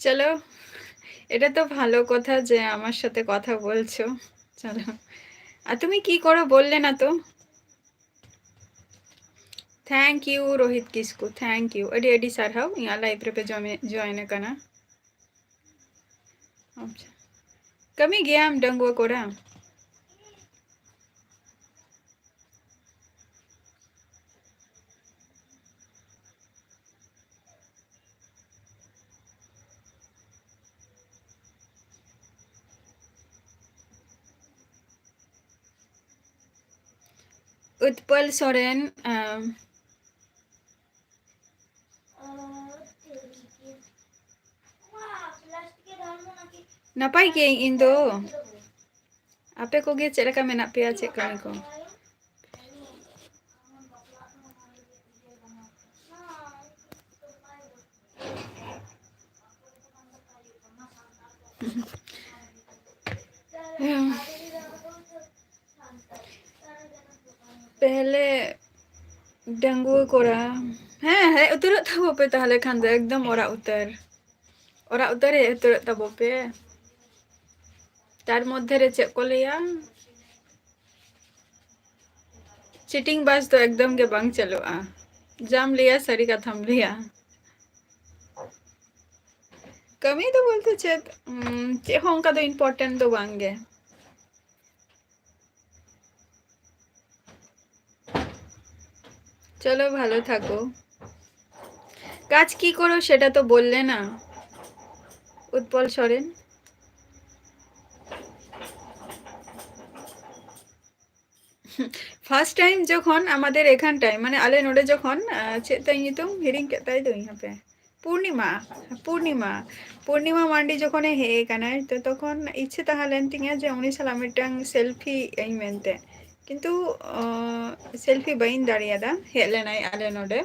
চলো, এটা তো ভালো কথা যে আমার সাথে কথা বলছো। চলো, আর তুমি কি করো বললে না তো। Thank you Rohit Kisku, thank you, ᱟᱹᱰᱤ ᱟᱹᱰᱤ ᱥᱟᱨᱦᱟᱣ ᱤᱧᱟᱹᱜ ᱞᱟᱭᱤᱵᱷ ᱨᱮᱯᱮ ᱡᱚᱭᱮᱱ ᱟᱠᱟᱱᱟ᱾ ᱟᱪᱪᱷᱟ, ᱠᱟᱹᱢᱤ ᱜᱮᱭᱟᱢ ᱰᱟᱺᱜᱩᱣᱟᱹ ᱠᱚᱲᱟ? উৎপল সোরেন, আহ, ও, তেরি কি। ওয়া, প্লাস্টিকে ধরবো নাকি? ᱱᱟᱯᱟᱭ ᱜᱤᱭᱟᱹᱧ ᱤᱧ ᱫᱚ᱾ ᱟᱯᱮ ᱠᱚᱜᱮ ᱪᱮᱫ ᱞᱮᱠᱟ ᱢᱮᱱᱟᱜ ᱯᱮᱭᱟ? ᱪᱮᱫ ᱠᱟᱹᱢᱤ ᱠᱚ? ᱯᱮᱦᱞᱮ ᱰᱟᱺᱜᱩᱣᱟᱹ ᱠᱚᱲᱟ᱾ ᱦᱮᱸ, ᱦᱮᱡ ᱩᱛᱟᱹᱨᱚᱜ ᱛᱟᱵᱚ ᱯᱮ ᱛᱟᱦᱞᱮ ᱠᱷᱟᱱ ᱫᱚ, ᱮᱠᱫᱚᱢ ᱚᱲᱟᱜ ᱩᱛᱟᱹᱨ᱾ ᱚᱲᱟᱜ ᱩᱛᱟᱹᱨ ᱦᱮᱡ ᱩᱛᱟᱹᱨᱚᱜ ᱛᱟᱵᱚ ᱯᱮ᱾ ᱛᱟᱨ ᱢᱚᱫᱽᱫᱷᱮ ᱨᱮ ᱪᱮᱫ ᱠᱚ ᱞᱟᱹᱭᱟ, ᱪᱤᱴᱤᱝ ᱵᱟᱥ ᱫᱚ ᱮᱠᱫᱚᱢ ᱜᱮ ᱵᱟᱝ ᱪᱟᱹᱞᱩᱜᱼᱟ᱾ ᱡᱟᱢ ᱞᱟᱹᱭᱟ, ᱥᱟᱹᱨᱤ ᱠᱟᱛᱷᱟᱢ ᱞᱟᱹᱭᱟ᱾ ᱠᱟᱹᱢᱤ ᱫᱚ ᱵᱚᱞᱛᱮ ᱪᱮᱫ, ᱩᱢ, ᱪᱮᱫ ᱦᱚᱸ ᱚᱱᱠᱟ ᱫᱚ important ᱫᱚ ᱵᱟᱝ ᱜᱮ᱾ চলো, ভালো থাকো। কাজ কি করো সেটা তো বললে না, উৎপল সরেন। ফার্স্ট টাইম যখন আমাদের এখানটায়, মানে, ᱟᱞᱮ ᱱᱚᱰᱮ ᱡᱚᱠᱷᱚᱱ, ᱟᱸ, ᱪᱮᱫ ᱛᱟᱭ ᱧᱩᱛᱩᱢ? ᱦᱤᱲᱤᱧ ᱠᱮᱫ ᱛᱟᱭ ᱫᱚᱧ, ᱦᱟᱯᱮ᱾ ᱯᱩᱨᱱᱤᱢᱟ, ᱯᱩᱨᱱᱤᱢᱟ, ᱯᱩᱨᱱᱤᱢᱟ ᱢᱟᱱᱰᱤ ᱡᱚᱠᱷᱚᱱᱮ ᱦᱮᱡ ᱟᱠᱟᱱᱟᱭ, ᱛᱚ ᱛᱚᱠᱷᱚᱱ ᱤᱪᱪᱷᱟᱹ ᱛᱟᱦᱮᱸ ᱞᱮᱱ ᱛᱤᱧᱟᱹ ᱡᱮ ᱩᱱᱤ ᱥᱟᱞᱟᱜ ᱢᱤᱫᱴᱟᱝ ᱥᱮᱞᱯᱷᱤ ᱟᱹᱧ ᱢᱮᱱᱛᱮ, ᱠᱤᱱᱛᱩ, ᱟᱸ, ᱥᱮᱞᱯᱷᱤ ᱵᱟᱹᱧ ᱫᱟᱲᱮᱭᱟᱫᱟ᱾ ᱦᱮᱡ ᱞᱮᱱᱟᱭ ᱟᱞᱮ ᱱᱚᱰᱮ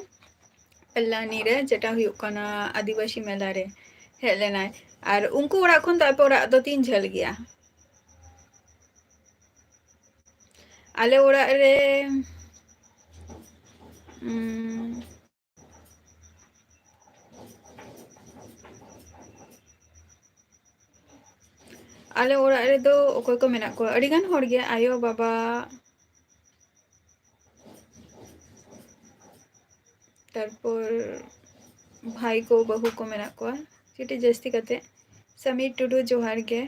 ᱯᱟᱞᱞᱟᱱᱤ ᱨᱮ, ᱡᱮᱴᱟ ᱦᱩᱭᱩᱜ ᱠᱟᱱᱟ ᱟᱹᱫᱤᱵᱟᱹᱥᱤ ᱢᱮᱞᱟ ᱨᱮ ᱦᱮᱡ ᱞᱮᱱᱟᱭ᱾ ᱟᱨ ᱩᱱᱠᱩ ᱚᱲᱟᱜ ᱠᱷᱚᱱ ᱫᱚ ᱟᱯᱮ ᱚᱲᱟᱜ ᱫᱚ ᱛᱤᱱ ᱡᱷᱟᱹᱞ ᱜᱮᱭᱟ? ᱟᱞᱮ ᱚᱲᱟᱜ ᱨᱮ, ᱩᱢ, ᱟᱞᱮ ᱚᱲᱟᱜ ᱨᱮᱫᱚ ᱚᱠᱚᱭ ᱠᱚ ᱢᱮᱱᱟᱜ ᱠᱚᱣᱟ? ᱟᱹᱰᱤᱜᱟᱱ ᱦᱚᱲ ᱜᱮ, ᱟᱭᱳ, ᱵᱟᱵᱟ, ᱛᱟᱨᱯᱚᱨ ᱵᱷᱟᱭ ᱠᱚ, ᱵᱟᱹᱦᱩ ᱠᱚ ᱢᱮᱱᱟᱜ ᱠᱚᱣᱟ᱾ ᱠᱟᱹᱴᱤᱡ ᱡᱟᱹᱥᱛᱤ ᱠᱟᱛᱮ ᱥᱟᱢᱤᱨ ᱴᱩᱰᱩ, ᱡᱚᱦᱟᱨ ᱜᱮ᱾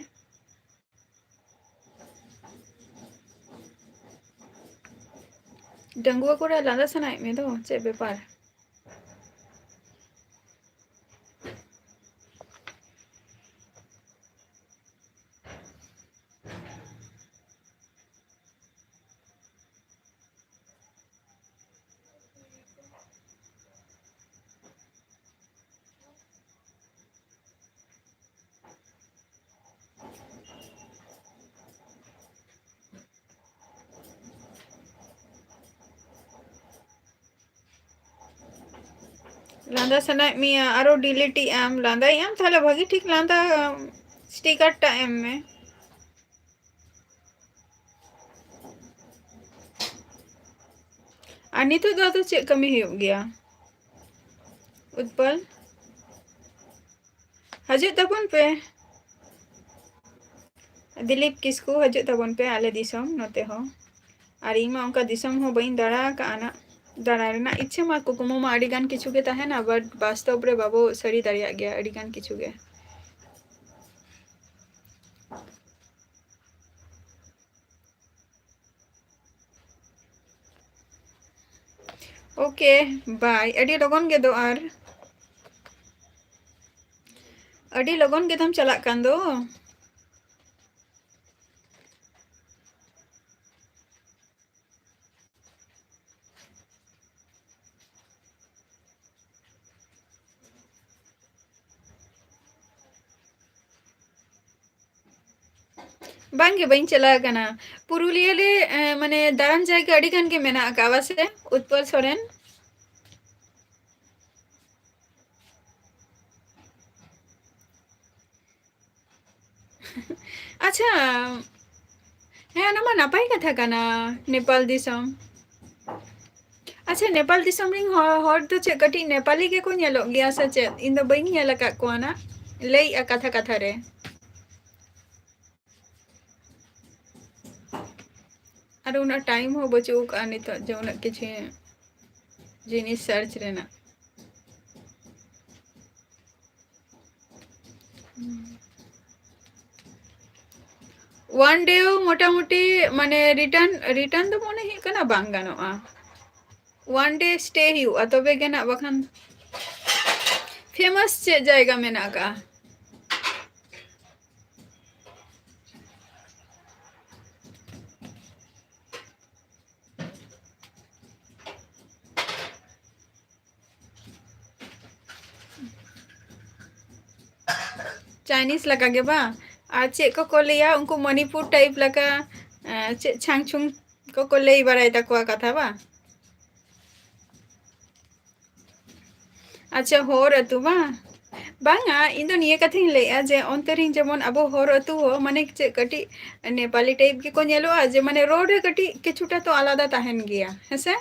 ᱰᱟᱺᱜᱩᱣᱟᱹ ᱠᱚᱲᱟ, ᱞᱟᱸᱫᱟ ᱥᱟᱱᱟᱭᱮᱫ ᱢᱮ ᱫᱚ, ᱪᱮᱫ ᱵᱮᱯᱟᱨ? ᱞᱟᱸᱫᱟ ᱥᱟᱱᱟᱭᱮᱫ ᱢᱮᱭᱟ, ᱟᱨᱚ delete ᱮᱜ ᱟᱢ, ᱞᱟᱸᱫᱟᱭᱮᱜ ᱟᱢ, ᱛᱟᱦᱞᱮ ᱵᱷᱟᱹᱜᱤ ᱴᱷᱤᱠ ᱞᱟᱸᱫᱟ, ᱟᱢ, sticker ᱴᱟᱜ ᱮᱢ ᱢᱮ᱾ ᱟᱨ ᱱᱤᱛᱚᱜ ᱫᱚ ᱟᱫᱚ ᱪᱮᱫ ᱠᱟᱹᱢᱤ ᱦᱩᱭᱩᱜ ᱜᱮᱭᱟ? ᱩᱛᱯᱚᱞ, ᱦᱤᱡᱩᱜ ᱛᱟᱵᱚᱱ ᱯᱮ᱾ ᱫᱤᱞᱤᱯ ᱠᱤᱥᱠᱩ, ᱦᱤᱡᱩᱜ ᱛᱟᱵᱚᱱ ᱯᱮ ᱟᱞᱮ ᱫᱤᱥᱚᱢ ᱱᱚᱛᱮ ᱦᱚᱸ᱾ ᱟᱨ ᱤᱧ ᱢᱟ ᱚᱱᱠᱟ ᱫᱤᱥᱚᱢ ᱦᱚᱸ ᱵᱟᱹᱧ ᱫᱟᱬᱟ ᱟᱠᱟᱫᱼᱟ ᱱᱟᱜ᱾ ᱫᱟᱬᱟ ᱨᱮᱱᱟᱜ ᱤᱪᱪᱷᱟᱹ ᱢᱟ, ᱠᱩᱠᱢᱩ ᱢᱟ ᱟᱹᱰᱤ ᱜᱟᱱ ᱠᱤᱪᱷᱩ ᱜᱮ ᱛᱟᱦᱮᱱᱟ, but ᱵᱟᱥᱛᱚᱵ ᱨᱮ ᱵᱟᱵᱚ ᱥᱟᱹᱨᱤ ᱫᱟᱲᱮᱭᱟᱜ ᱜᱮᱭᱟ ᱟᱹᱰᱤ ᱜᱟᱱ ᱠᱤᱪᱷᱩ ᱜᱮ᱾ Okay, bye. ᱟᱹᱰᱤ ᱞᱚᱜᱚᱱ ᱜᱮ ᱫᱚ ᱟᱨ᱾ ᱟᱹᱰᱤ ᱞᱚᱜᱚᱱ ᱜᱮ ᱫᱚᱢ ᱪᱟᱞᱟᱜ ᱠᱟᱱ ᱫᱚ᱾ ᱵᱟᱝᱜᱮ, ᱵᱟᱹᱧ ᱪᱟᱞᱟᱣ ᱟᱠᱟᱱᱟ᱾ ᱯᱩᱨᱩᱞᱤᱭᱟᱹ ᱞᱮ, ᱮ, ᱢᱟᱱᱮ, ᱫᱟᱬᱟᱱ ᱡᱟᱭᱜᱟ ᱟᱹᱰᱤ ᱜᱟᱱ ᱜᱮ ᱢᱮᱱᱟᱜ ᱟᱠᱟᱫ, ᱵᱟᱥᱮ? ᱩᱛᱯᱚᱞ ᱥᱚᱨᱮᱱ᱾ ᱟᱪᱪᱷᱟ, ᱦᱮᱸ, ᱚᱱᱟ ᱢᱟ ᱱᱟᱯᱟᱭ ᱠᱟᱛᱷᱟ ᱠᱟᱱᱟ, ᱱᱮᱯᱟᱞ ᱫᱤᱥᱚᱢ᱾ ᱟᱪᱪᱷᱟ, ᱱᱮᱯᱟᱞ ᱫᱤᱥᱚᱢ ᱨᱮᱱ ᱦᱚᱲ, ᱦᱚᱲ ᱫᱚ ᱪᱮᱫ ᱠᱟᱹᱴᱤᱡ ᱱᱮᱯᱟᱞᱤ ᱜᱮᱠᱚ ᱧᱮᱞᱚᱜ ᱜᱮᱭᱟ ᱥᱮ ᱪᱮᱫ? ᱤᱧ ᱫᱚ ᱵᱟᱹᱧ ᱧᱮᱞ ᱟᱠᱟᱫ ᱠᱚᱣᱟ ᱱᱟᱜ, ᱞᱟᱹᱭᱮᱜᱼᱟ ᱠᱟᱛᱷᱟ ᱠᱟᱛᱷᱟ ᱨᱮ᱾ ᱟᱨ ᱩᱱᱟᱹᱜ time ᱦᱚᱸ ᱵᱟᱹᱪᱩᱜ ᱟᱠᱟᱫᱼᱟ ᱱᱤᱛᱚᱜ ᱡᱮ ᱩᱱᱟᱹᱜ ᱠᱤᱪᱷᱩ ᱡᱤᱱᱤᱥ search ᱨᱮᱱᱟᱜ᱾ One day ᱢᱚᱴᱟᱢᱩᱴᱤ ᱢᱟᱱᱮ return, return ᱫᱚ ᱢᱚᱱᱮ ᱦᱩᱭᱩᱜ ᱠᱟᱱᱟ ᱵᱟᱝ ᱜᱟᱱᱚᱜᱼᱟ᱾ One day stay ᱦᱩᱭᱩᱜᱼᱟ ᱛᱚᱵᱮ ᱜᱮ ᱱᱟᱜ, ᱵᱟᱠᱷᱟᱱ famous ᱪᱮᱫ ᱡᱟᱭᱜᱟ ᱢᱮᱱᱟᱜ ᱟᱠᱟᱜᱼᱟ? Chinese ᱞᱮᱠᱟ ᱜᱮ ᱵᱟᱝ? ᱟᱨ ᱪᱮᱫ ᱠᱚᱠᱚ ᱞᱟᱹᱭᱟ ᱩᱱᱠᱩ ᱢᱚᱱᱤᱯᱩᱨ type ᱞᱮᱠᱟ, ᱮᱸ, ᱪᱮᱫ ᱪᱷᱟᱝ ᱪᱷᱩᱝ ᱠᱚᱠᱚ ᱞᱟᱹᱭ ᱵᱟᱲᱟᱭ ᱛᱟᱠᱚᱣᱟ ᱠᱟᱛᱷᱟ ᱵᱟᱝ? ᱟᱪᱪᱷᱟ, ᱦᱚᱨ ᱟᱹᱛᱩ ᱵᱟᱝ? ᱵᱟᱝᱟ, ᱤᱧ ᱫᱚ ᱱᱤᱭᱟᱹ ᱠᱟᱛᱷᱟᱧ ᱞᱟᱹᱭᱮᱜᱼᱟ ᱡᱮ ᱚᱱᱛᱮ ᱨᱮᱱ ᱡᱮᱢᱚᱱ ᱟᱵᱚ ᱦᱚᱨ ᱟᱹᱛᱩ ᱦᱚᱸ ᱢᱟᱱᱮ ᱪᱮᱫ ᱠᱟᱹᱴᱤᱡ ᱱᱮᱯᱟᱞᱤ type ᱜᱮᱠᱚ ᱧᱮᱞᱚᱜᱼᱟ, ᱡᱮ ᱢᱟᱱᱮ ᱨᱚᱲ ᱨᱮ ᱠᱟᱹᱴᱤᱡ ᱠᱤᱪᱷᱩᱴᱟ ᱛᱚ ᱟᱞᱟᱫᱟ ᱛᱟᱦᱮᱱ ᱜᱮᱭᱟ, ᱦᱮᱸᱥᱮ?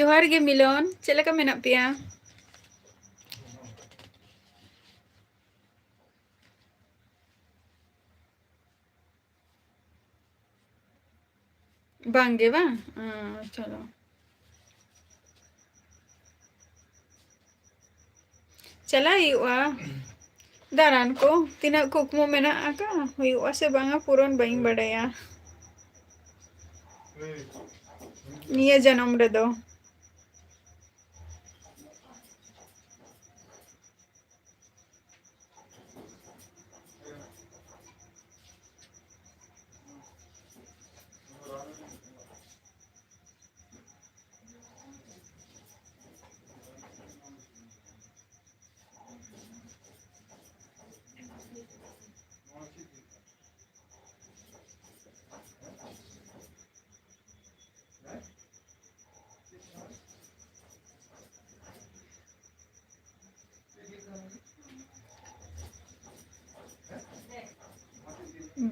ᱡᱚᱦᱟᱨ ᱜᱮ ᱢᱤᱞᱚᱱ, ᱪᱮᱫ ᱞᱮᱠᱟ ᱢᱮᱱᱟᱜ ᱯᱮᱭᱟ? ᱵᱟᱝ ᱜᱮ ᱵᱟᱝ? ᱚ, ᱪᱚᱞᱚ᱾ ᱪᱟᱞᱟᱜ ᱦᱩᱭᱩᱜᱼᱟ ᱫᱟᱬᱟᱱ ᱠᱚ᱾ ᱛᱤᱱᱟᱹᱜ ᱠᱩᱠᱢᱩ ᱢᱮᱱᱟᱜ ᱟᱠᱟᱫ, ᱦᱩᱭᱩᱜᱼᱟ ᱥᱮ ᱵᱟᱝᱟ ᱯᱩᱨᱚᱱ ᱵᱟᱹᱧ ᱵᱟᱰᱟᱭᱟ ᱱᱤᱭᱟᱹ ᱡᱚᱱᱚᱢ ᱨᱮᱫᱚ᱾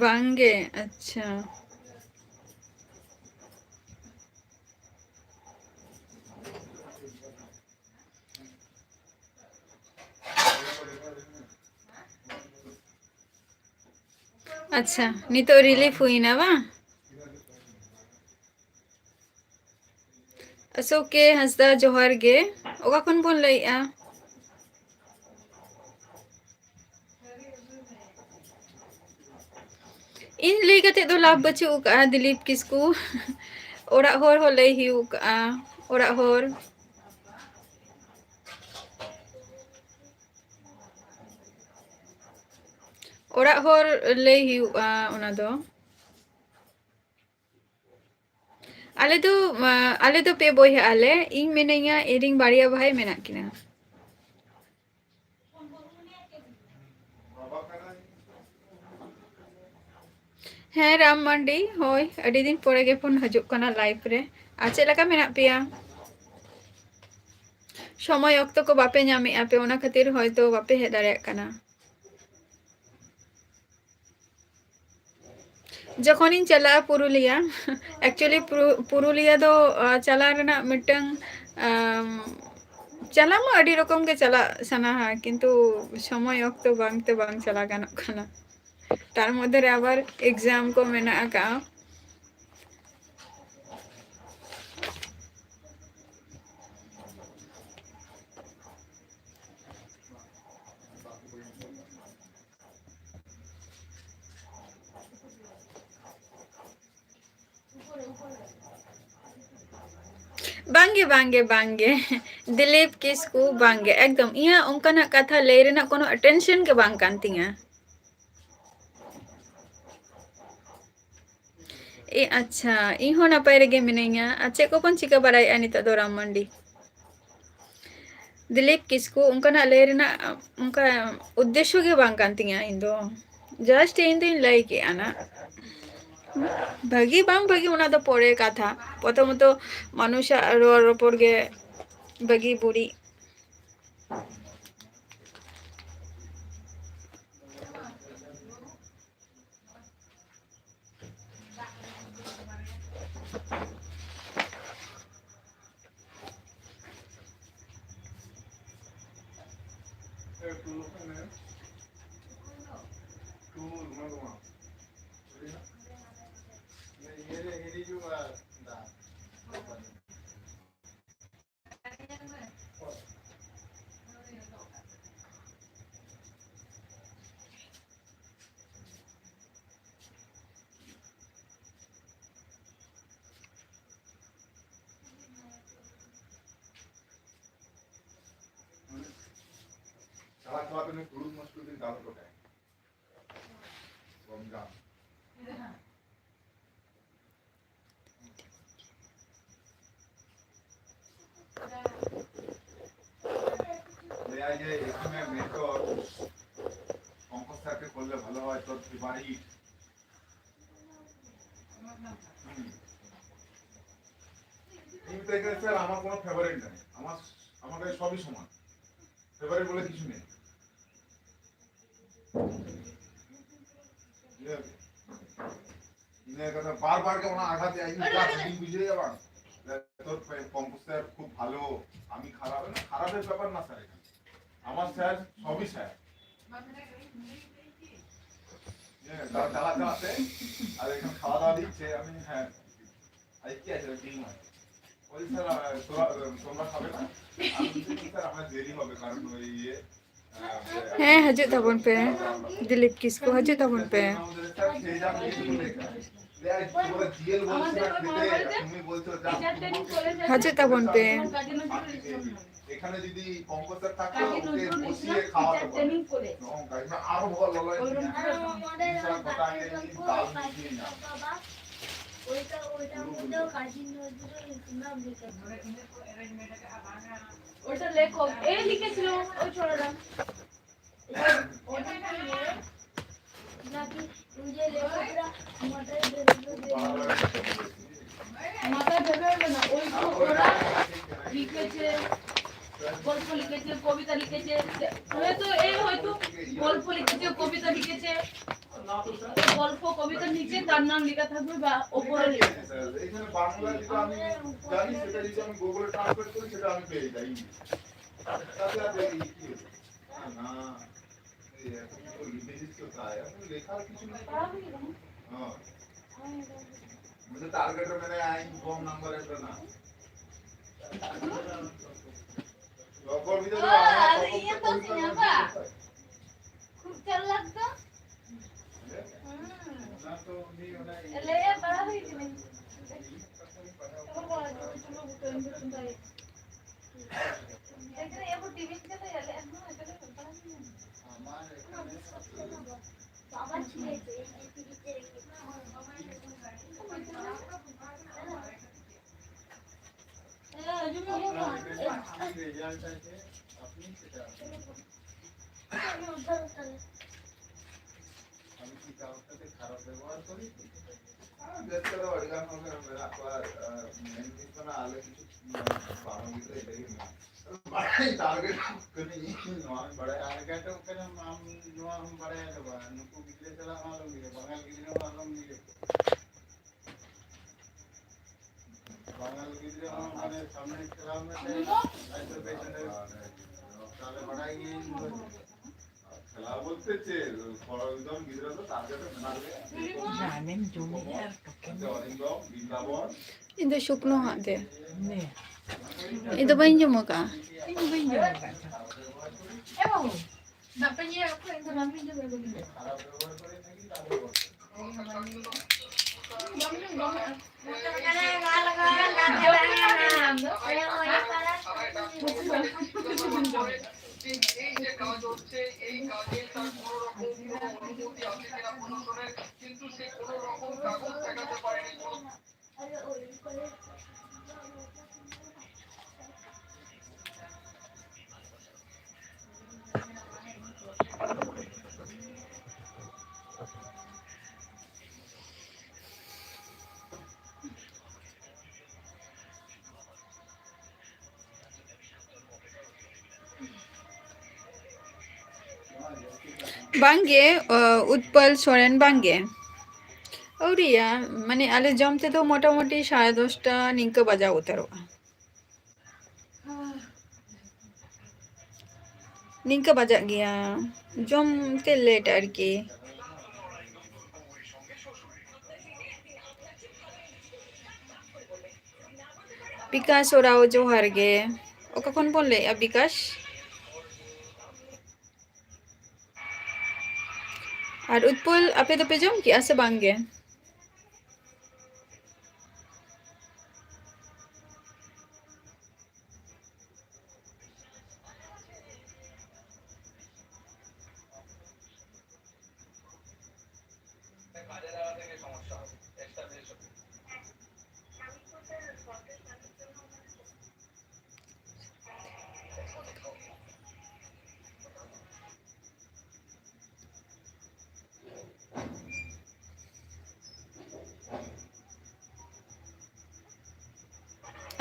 ᱵᱟᱝᱜᱮ, ᱟᱪᱪᱷᱟ᱾ ᱟᱪᱪᱷᱟ, ᱱᱤᱛᱚᱜ relief ᱦᱩᱭᱱᱟ ᱵᱟᱝ? ᱟᱥᱳᱠᱮ ᱦᱟᱸᱥᱫᱟ, ᱡᱚᱦᱟᱨ ᱜᱮ᱾ ᱚᱠᱟ ᱠᱷᱚᱱ ᱵᱚᱱ ᱞᱟᱹᱭᱮᱜᱼᱟ? ᱤᱧ ᱞᱟᱹᱭ ᱠᱟᱛᱮ ᱫᱚ ᱞᱟᱵᱷ ᱵᱟᱹᱪᱩᱜ ᱟᱠᱟᱜᱼᱟ, ᱫᱤᱞᱤᱯ ᱠᱤᱥᱠᱩ᱾ ᱚᱲᱟᱜ ᱦᱚᱲ ᱦᱚᱸ ᱞᱟᱹᱭ ᱦᱩᱭᱩᱜ ᱟᱠᱟᱜᱼᱟ, ᱚᱲᱟᱜ ᱦᱚᱲ᱾ ᱚᱲᱟᱜ ᱦᱚᱲ ᱞᱟᱹᱭ ᱦᱩᱭᱩᱜᱼᱟ ᱚᱱᱟ ᱫᱚ᱾ ᱟᱞᱮ ᱫᱚ, ᱟ, ᱟᱞᱮ ᱫᱚ ᱯᱮ ᱵᱚᱭᱦᱟᱜ ᱟᱞᱮ᱾ ᱤᱧ ᱢᱮᱱᱟᱹᱧᱟ, ᱤᱧ ᱨᱮᱱ ᱵᱟᱨᱭᱟ ᱵᱷᱟᱭ ᱢᱮᱱᱟᱜ ᱠᱤᱱᱟ᱾ ᱦᱮᱸ, ᱨᱟᱢ ᱢᱟᱱᱰᱤ, ᱦᱳᱭ, ᱟᱹᱰᱤ ᱫᱤᱱ ᱯᱚᱨᱮ ᱜᱮ ᱵᱚᱱ ᱦᱤᱡᱩᱜ ᱠᱟᱱᱟ live ᱨᱮ᱾ ᱟᱨ ᱪᱮᱫ ᱞᱮᱠᱟ ᱢᱮᱱᱟᱜ ᱯᱮᱭᱟ? ᱥᱚᱢᱚᱭ ᱚᱠᱛᱚ ᱠᱚ ᱵᱟᱯᱮ ᱧᱟᱢᱮᱫᱼᱟ ᱯᱮ, ᱚᱱᱟ ᱠᱷᱟᱹᱛᱤᱨ ᱦᱚᱭᱛᱳ ᱵᱟᱯᱮ ᱦᱮᱡ ᱫᱟᱲᱮᱭᱟᱜ ᱠᱟᱱᱟ᱾ ᱡᱚᱠᱷᱚᱱᱤᱧ ᱪᱟᱞᱟᱜᱼᱟ ᱯᱩᱨᱩᱞᱤᱭᱟ, actually ᱯᱩᱨᱩ-, ᱯᱩᱨᱩᱞᱤᱭᱟ ᱫᱚ, ᱟ, ᱪᱟᱞᱟᱣ ᱨᱮᱱᱟᱜ ᱢᱤᱫᱴᱟᱝ, ᱟᱢ, ᱪᱟᱞᱟᱣ ᱢᱟ ᱟᱹᱰᱤ ᱨᱚᱠᱚᱢ ᱜᱮ ᱪᱟᱞᱟᱜ ᱥᱟᱱᱟᱣᱟ, ᱠᱤᱱᱛᱩ ᱥᱚᱢᱚᱭ ᱚᱠᱛᱚ ᱵᱟᱝᱛᱮ ᱵᱟᱝ ᱪᱟᱞᱟᱣ ᱜᱟᱱᱚᱜ ᱠᱟᱱᱟ᱾ ᱛᱟᱨ ᱢᱚᱫᱽᱫᱷᱮ ᱨᱮ ᱟᱵᱟᱨ exam ᱠᱚ ᱢᱮᱱᱟᱜ ᱟᱠᱟᱜᱼᱟ᱾ ᱵᱟᱝᱜᱮ, ᱵᱟᱝᱜᱮ, ᱵᱟᱝᱜᱮ᱾ ᱫᱤᱞᱤᱯ ᱠᱤᱥᱠᱩ, ᱵᱟᱝᱜᱮ, ᱮᱠᱫᱚᱢ ᱤᱧᱟᱹᱜ ᱚᱱᱠᱟᱱᱟᱜ ᱠᱟᱛᱷᱟ ᱞᱟᱹᱭ ᱨᱮᱱᱟᱜ ᱠᱳᱱᱳ attention ᱜᱮ ᱵᱟᱝ ᱠᱟᱱ ᱛᱤᱧᱟᱹ᱾ ᱮ, ᱟᱪᱪᱷᱟ, ᱤᱧ ᱦᱚᱸ ᱱᱟᱯᱟᱭ ᱨᱮᱜᱮ ᱢᱤᱱᱟᱹᱧᱟ᱾ ᱟᱨ ᱪᱮᱫ ᱠᱚᱵᱚᱱ ᱪᱤᱠᱟᱹ ᱵᱟᱲᱟᱭᱮᱫᱼᱟ ᱱᱤᱛᱚᱜ ᱫᱚ, ᱨᱟᱢ ᱢᱟᱱᱰᱤ? ᱫᱤᱞᱤᱯ ᱠᱤᱥᱠᱩ, ᱚᱱᱠᱟᱱᱟᱜ ᱞᱟᱹᱭ ᱨᱮᱱᱟᱜ ᱚᱱᱠᱟ ᱩᱫᱽᱫᱮᱥᱥᱚ ᱜᱮ ᱵᱟᱝ ᱠᱟᱱ ᱛᱤᱧᱟᱹ ᱤᱧ ᱫᱚ᱾ Just ᱤᱧ ᱫᱩᱧ ᱞᱟᱹᱭ ᱠᱮᱜᱼᱟ ᱱᱟᱜ᱾ ᱵᱷᱟᱹᱜᱤ ᱵᱟᱝ ᱵᱷᱟᱹᱜᱤ, ᱚᱱᱟ ᱫᱚ ᱯᱚᱨᱮ ᱠᱟᱛᱷᱟ᱾ ᱯᱨᱚᱛᱷᱚᱢᱚᱛᱚ ᱢᱟᱱᱩᱥᱟᱜ ᱨᱚᱲ ᱨᱚᱯᱚᱲ ᱜᱮ ᱵᱷᱟᱹᱜᱤ ᱵᱩᱲᱤ᱾ ᱪᱟᱞᱟᱜ ᱪᱟᱞᱟᱜ ᱛᱮ ᱩᱱᱤ ᱛᱩᱲᱩᱠ ᱢᱚᱥᱠᱩ ᱫᱤᱱ ᱫᱟᱞ ᱦᱚᱴᱚ ᱠᱟᱭ᱾ ᱜᱚᱢᱡᱟᱢ᱾ ᱞᱟᱹᱭᱟᱭ ᱡᱮ, "এখানে মেজর পঙ্কজ স্যারকে করলে ভালো হয়, তোর ফেভারিট।" হুম। ᱤᱧ ᱢᱮᱛᱟᱭ ᱠᱟᱱᱟ, "স্যার, আমার কোনো ফেভারিট নেই, আমার, আমার কাছে সবই সমান, ফেভারিট বলে কিছু নেই। ঠিক আছে? ᱤᱱᱟᱹ ᱠᱟᱛᱷᱟ ᱵᱟᱨ ᱵᱟᱨ ᱜᱮ ᱚᱱᱟ ᱟᱜᱷᱟᱛ ᱮ ᱟᱹᱭᱩᱵ ᱠᱟᱛᱷᱟ ᱤᱧ ᱵᱩᱡᱷᱟᱹᱣ ᱮᱭᱟ ᱵᱟᱝ? ᱛᱚᱨ ᱯᱚᱝᱠᱚᱡᱽ ᱥᱮᱨ ᱠᱷᱩᱵ ᱵᱷᱟᱞᱚ, ᱟᱢᱤ ᱠᱷᱟᱨᱟᱯ, ᱚᱱᱟ ᱠᱷᱟᱨᱟᱯ ᱮᱨ ᱵᱮᱯᱟᱨ ᱱᱟ ᱥᱮᱨ, ᱮᱠᱷᱟᱱ ᱟᱢᱟᱨ ᱥᱮᱨ ᱥᱚᱵᱤ ᱥᱮᱨ᱾ ᱦᱮᱸ, ᱛᱟᱦᱞᱮ ᱪᱟᱞᱟᱜ ᱪᱟᱞᱟᱜ ᱛᱮ ᱟᱨ ᱮᱠᱷᱟᱱ ᱠᱷᱟᱣᱟ ᱫᱟᱣᱟ ᱫᱤᱠ ᱪᱮ ᱟᱢᱤ ᱦᱮᱸ ᱟᱡ ᱠᱤ ᱟᱡ ᱰᱤᱝ ᱢᱟ ᱳᱭ ᱥᱮᱨ, ᱛᱚᱨᱟ ᱛᱚᱨᱟ ᱠᱷᱟᱵᱮ ᱱᱟ᱾ ᱟᱢ ᱥᱮᱨ ᱟᱢᱟᱜ ᱫᱮᱨᱤ ᱦᱚᱵᱮ ᱠᱟᱨᱚᱱ ᱳᱭ ᱤᱭᱮ ᱦᱮᱸ, ᱦᱤᱡᱩᱜ ᱛᱟᱵᱚᱱ ᱯᱮ᱾ ᱫᱤᱞᱤᱯ ᱠᱤᱥᱠᱩ, ᱦᱤᱡᱩᱜ ᱛᱟᱵᱚᱱ ᱯᱮ᱾ ᱦᱤᱡᱩᱜ ᱛᱟᱵᱚᱱ ᱯᱮ᱾ এখানে যদি কম্পোজার থাকে, ওকে বসিয়ে খাওয়াতে পারে। নরম কাজ না, আরো ভালো লাগে। বিশাল কথা, একটা জিনিস দারুণ জিনিস। ওইটা, ওইটার মধ্যেও কাজী নজরুল ইসলাম লিখেছে। ওইটা লেখক, এই লিখেছিল, ওই ছোড়াটা। ওটা কি রে? নাকি ওই যে লেখকরা মাথায় ধরে ধরে মাথায় ধরে হলো না, ওই তো ওরা লিখেছে, গল্প লিখেছে, কবিতা লিখেছে, হয়তো এই হয়তো গল্প লিখেছে, কবিতা লিখেছে, তো গল্প কবিতার নিচে তার নাম লেখা থাকবে বা ওপরে লেখা থাকবে। এখানে বাংলা যেটা আমি জানি, সেটা যদি আমি গুগলে ট্রান্সলেট করি, সেটা আমি পেয়ে যাই ইংলিশে। তাতে আর এই কি হলো? না, না, এই এখন তো লিখে দিচ্ছ তাই, এখন লেখার কিছু না। হ্যাঁ। मुझे टारगेट में मैंने आई कम नंबर है ना। हाँ, अरे, ये तो सिनेमा। खूब चल लगता। हम्म। ले, ये बड़ा हुई कि नहीं? चलो, बड़ा, चलो, चलो, चलो, चलो, चलो। देख रहे, ये वो टीवी पे चले, चले, हम लोग चले, चले, चले। बाबा छिए थे, ये टीवी पे। ᱟᱢ ᱪᱤᱠᱟ ᱠᱟᱛᱮ ᱠᱷᱟᱨᱟᱯ ᱵᱮᱵᱚᱦᱟᱨ ᱠᱚᱨᱮ ᱟᱨ ᱡᱟᱹᱥᱛᱤ ᱫᱚ ᱟᱹᱰᱤ ᱜᱟᱱ ᱦᱚᱲ ᱜᱮ ᱢᱮᱱᱟᱜ ᱠᱚᱣᱟ, ᱟᱨ, ᱟᱨ ᱢᱮᱱ ᱦᱩᱭᱩᱜ ᱠᱟᱱᱟ, ᱟᱞᱮ ᱠᱤᱪᱷᱩ, ᱟᱨ, ᱵᱟᱝ ᱜᱤᱫᱽᱨᱟᱹ ᱞᱟᱹᱜᱤᱫ ᱢᱟ᱾ ᱵᱟᱲᱟᱭ target ᱠᱟᱹᱱᱟᱹᱧ ᱤᱧ, ᱱᱚᱣᱟᱧ ᱵᱟᱲᱟᱭᱟ, ᱟᱨ ᱮᱴᱟᱜ ᱠᱟᱱᱟ, ᱟᱢ ᱱᱚᱣᱟᱢ ᱵᱟᱲᱟᱭᱟ ᱥᱮ ᱵᱟᱝ? ᱱᱩᱠᱩ ᱜᱤᱫᱽᱨᱟᱹ ᱥᱟᱞᱟᱜ ᱦᱚᱸ ᱟᱞᱚᱢ ᱤᱭᱟᱹ, ᱵᱟᱝᱜᱟᱞ ᱜᱤᱫᱽᱨᱟᱹ ᱦᱚᱸ ᱟᱞᱚᱢ ᱤᱭᱟᱹ ᱠᱚᱣᱟ᱾ ᱵᱟᱝᱜᱟᱞ ᱜᱤᱫᱽᱨᱟᱹ ᱦᱚᱸ ᱢᱟᱱᱮ ᱥᱟᱢᱱᱮ ᱠᱷᱮᱞᱟ ᱢᱮ, ᱟᱡ ᱫᱚ ᱵᱮᱥ ᱮ ᱛᱟᱦᱞᱮ ᱵᱟᱲᱟᱭ ᱜᱮᱭᱟᱹᱧ᱾ ᱠᱷᱮᱞᱟ ᱵᱚᱞᱛᱮ ᱪᱮᱫ? ᱠᱚᱲᱟ ᱮᱠᱫᱚᱢ ᱜᱤᱫᱽᱨᱟᱹ ᱫᱚ target ᱮ ᱢᱮᱱᱟᱜ ᱞᱮᱭᱟ᱾ ᱡᱟᱢᱮᱢ ᱡᱚᱢᱮᱫᱼᱟ ᱟᱨ ᱠᱟᱹᱴᱤᱡ᱾ ᱚᱨᱤᱱᱫᱚᱢ, ᱵᱤᱱᱫᱟᱵᱚᱱ᱾ ᱤᱧ ᱫᱚ ᱥᱩᱠᱱᱳ ᱦᱟᱸᱜ ᱜᱮ᱾ ᱱᱮ᱾ ᱤᱧ ᱫᱚ ᱵᱟᱹᱧ ᱡᱚᱢ ᱟᱠᱟᱫᱼᱟ᱾ ᱤᱧ ᱦᱚᱸ ᱵᱟᱹᱧ ᱡᱚᱢ ᱟᱠᱟᱫᱼᱟ᱾ ᱮ ᱵᱟᱹᱵᱩ, ᱫᱟᱜ ᱯᱮ ᱧᱩᱭᱟ ᱟᱯᱮ? ᱤᱧ ᱫᱚ ᱵᱟᱝ ᱤᱧ ᱡᱚᱢ ᱟᱠᱟᱫᱟ᱾ ᱵᱟᱝᱜᱮ, ᱚ, ᱩᱛᱯᱚᱞ ᱥᱚᱨᱮᱱ ᱵᱟᱝᱜᱮ᱾ ᱟᱹᱣᱨᱤᱭᱟ, ᱢᱟᱱᱮ, ᱟᱞᱮ ᱡᱚᱢ ᱛᱮᱫᱚ ᱢᱚᱴᱟᱢᱩᱴᱤ ᱥᱟᱲᱮ ᱫᱚᱥᱴᱟ ᱱᱤᱝᱠᱟᱹ ᱵᱟᱡᱟᱣ ᱩᱛᱟᱹᱨᱚᱜᱼᱟ᱾ ᱱᱤᱝᱠᱟᱹ ᱵᱟᱡᱟᱜ ᱜᱮᱭᱟ, ᱡᱚᱢ ᱛᱮ late ᱟᱨᱠᱤ᱾ ᱵᱤᱠᱟᱥ ᱳᱨᱟᱣ, ᱡᱚᱦᱟᱨ ᱜᱮ᱾ ᱚᱠᱟ ᱠᱷᱚᱱ ᱵᱚᱱ ᱞᱟᱹᱭᱮᱫᱼᱟ, ᱵᱤᱠᱟᱥ? ᱟᱨ ᱩᱛᱯᱚᱞ, ᱟᱯᱮ ᱫᱚᱯᱮ ᱡᱚᱢ ᱠᱮᱜᱼᱟ ᱥᱮ ᱵᱟᱝ ᱜᱮ?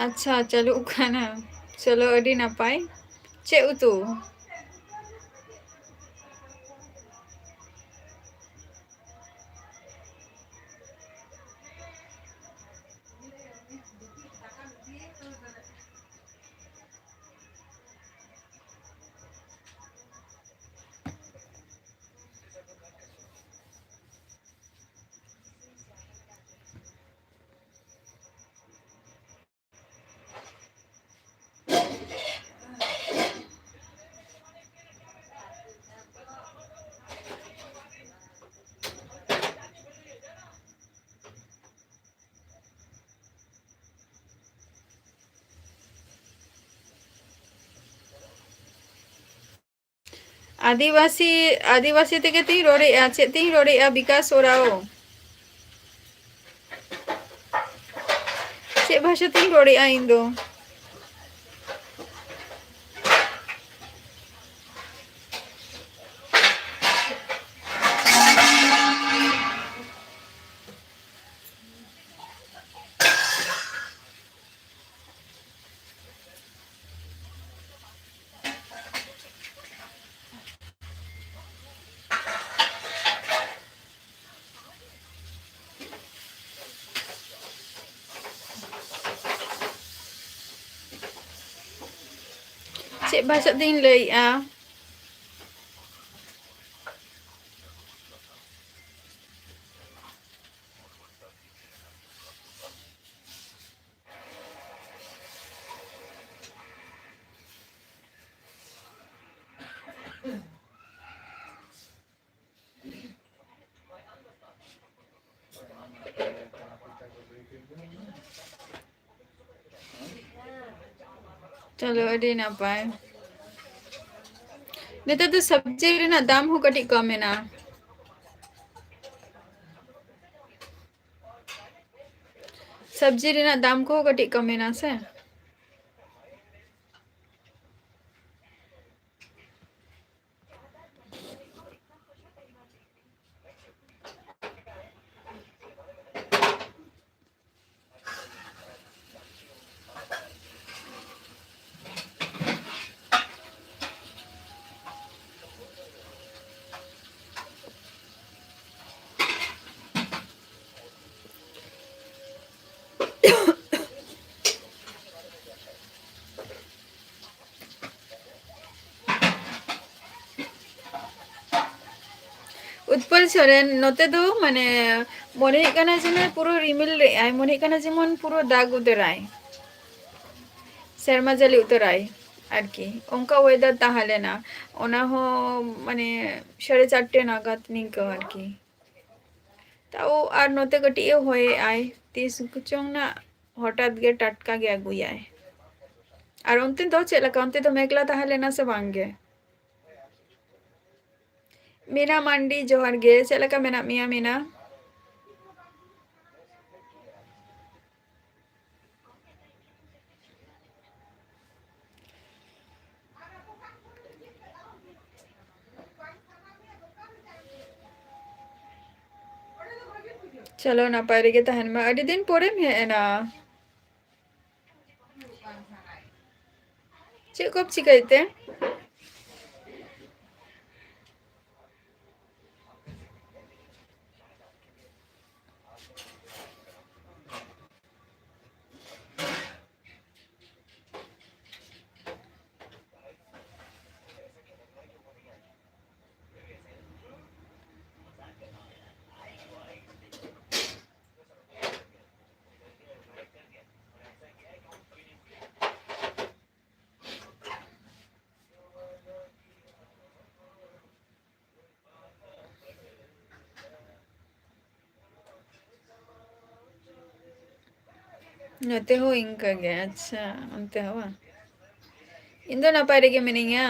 ᱟᱪᱪᱷᱟ, ᱪᱟᱹᱞᱩᱜ ᱠᱟᱱᱟ᱾ ᱪᱚᱞᱚ, ᱟᱹᱰᱤ ᱱᱟᱯᱟᱭ᱾ ᱪᱮᱫ ᱩᱛᱩ? ᱟᱹᱫᱤᱵᱟᱹᱥᱤ, ᱟᱹᱫᱤᱵᱟᱹᱥᱤ ᱛᱮᱜᱮ ᱛᱤᱧ ᱨᱚᱲᱮᱫᱼᱟ᱾ ᱪᱮᱫ ᱛᱤᱧ ᱨᱚᱲᱮᱫᱼᱟ, ᱵᱤᱠᱟᱥ ᱳᱨᱟᱣ? ᱪᱮᱫ ᱵᱷᱟᱥᱟ ᱛᱤᱧ ᱨᱚᱲᱮᱫᱼᱟ ᱤᱧ ᱫᱚ? ᱪᱮᱫ ᱵᱷᱟᱥᱟ ᱛᱤᱧ ᱞᱟᱹᱭᱮᱜᱼᱟ? ᱪᱚᱞᱚ, ᱟᱹᱰᱤ ᱱᱟᱯᱟᱭ᱾ ᱱᱤᱛᱚᱜ ᱫᱚ ᱥᱚᱵᱽᱡᱤ ᱨᱮᱱᱟᱜ ᱫᱟᱢ ᱦᱚᱸ ᱠᱟᱹᱴᱤᱡ ᱠᱚᱢ ᱮᱱᱟ᱾ ᱥᱚᱵᱽᱡᱤ ᱨᱮᱱᱟᱜ ᱫᱟᱢ ᱠᱚᱦᱚᱸ ᱠᱟᱹᱴᱤᱡ ᱠᱚᱢ ᱮᱱᱟ ᱥᱮ᱾ ᱩᱛᱯᱚᱞ ᱥᱚᱨᱮᱱ, ᱱᱚᱛᱮ ᱫᱚ ᱢᱟᱱᱮ ᱢᱚᱱᱮ ᱦᱩᱭᱩᱜ ᱠᱟᱱᱟ ᱡᱮ ᱯᱩᱨᱟᱹ ᱨᱤᱢᱤᱞ ᱞᱮᱜᱼᱟᱭ, ᱢᱚᱱᱮ ᱦᱩᱭᱩᱜ ᱠᱟᱱᱟ ᱡᱮᱢᱚᱱ ᱯᱩᱨᱟᱹ ᱫᱟᱜ ᱩᱛᱟᱹᱨᱟᱭ, ᱥᱮᱨᱢᱟ ᱡᱟᱹᱞᱤ ᱩᱛᱟᱹᱨᱟᱭ ᱟᱨᱠᱤ, ᱚᱱᱠᱟ weather ᱛᱟᱦᱮᱸ ᱞᱮᱱᱟ᱾ ᱚᱱᱟ ᱦᱚᱸ ᱢᱟᱱᱮ ᱥᱟᱲᱮ ᱪᱟᱨᱴᱮ ᱱᱟᱜᱟᱫ ᱱᱤᱝᱠᱟᱹ ᱟᱨᱠᱤ᱾ ᱛᱟᱣ ᱟᱨ ᱱᱚᱛᱮ ᱠᱟᱹᱴᱤᱡ ᱮ ᱦᱚᱭᱮᱜᱼᱟᱭ, ᱛᱤᱥ ᱠᱚᱪᱚᱝ ᱱᱟᱜ ᱦᱚᱴᱟᱛ ᱜᱮ ᱴᱟᱴᱠᱟ ᱜᱮ ᱟᱹᱜᱩᱭᱟᱭ᱾ ᱟᱨ ᱚᱱᱛᱮ ᱫᱚ ᱪᱮᱫ ᱞᱮᱠᱟ? ᱚᱱᱛᱮ ᱫᱚ ᱢᱮᱜᱷᱞᱟ ᱛᱟᱦᱮᱸ ᱞᱮᱱᱟ ᱥᱮ ᱵᱟᱝ ᱜᱮ? ᱢᱤᱱᱟ ᱢᱟᱱᱰᱤ, ᱡᱚᱦᱟᱨ ᱜᱮ᱾ ᱪᱮᱫ ᱞᱮᱠᱟ ᱢᱮᱱᱟᱜ ᱢᱮᱭᱟ ᱢᱤᱱᱟ? ᱪᱚᱞᱚ, ᱱᱟᱯᱟᱭ ᱨᱮᱜᱮ ᱛᱟᱦᱮᱱ ᱢᱟ᱾ ᱟᱹᱰᱤ ᱫᱤᱱ ᱯᱚᱨᱮᱢ ᱦᱮᱡ ᱮᱱᱟ᱾ ᱪᱮᱫ ᱠᱚᱢ ᱪᱤᱠᱟᱹᱭᱮᱫ ᱛᱮ? ᱱᱚᱛᱮ ᱦᱚᱸ ᱤᱱᱠᱟᱹ ᱜᱮ᱾ ᱟᱪᱪᱷᱟ, ᱚᱱᱛᱮ ᱦᱚᱸ ᱵᱟᱝ? ᱤᱧ ᱫᱚ ᱱᱟᱯᱟᱭ ᱨᱮᱜᱮ ᱢᱤᱱᱟᱹᱧᱟ᱾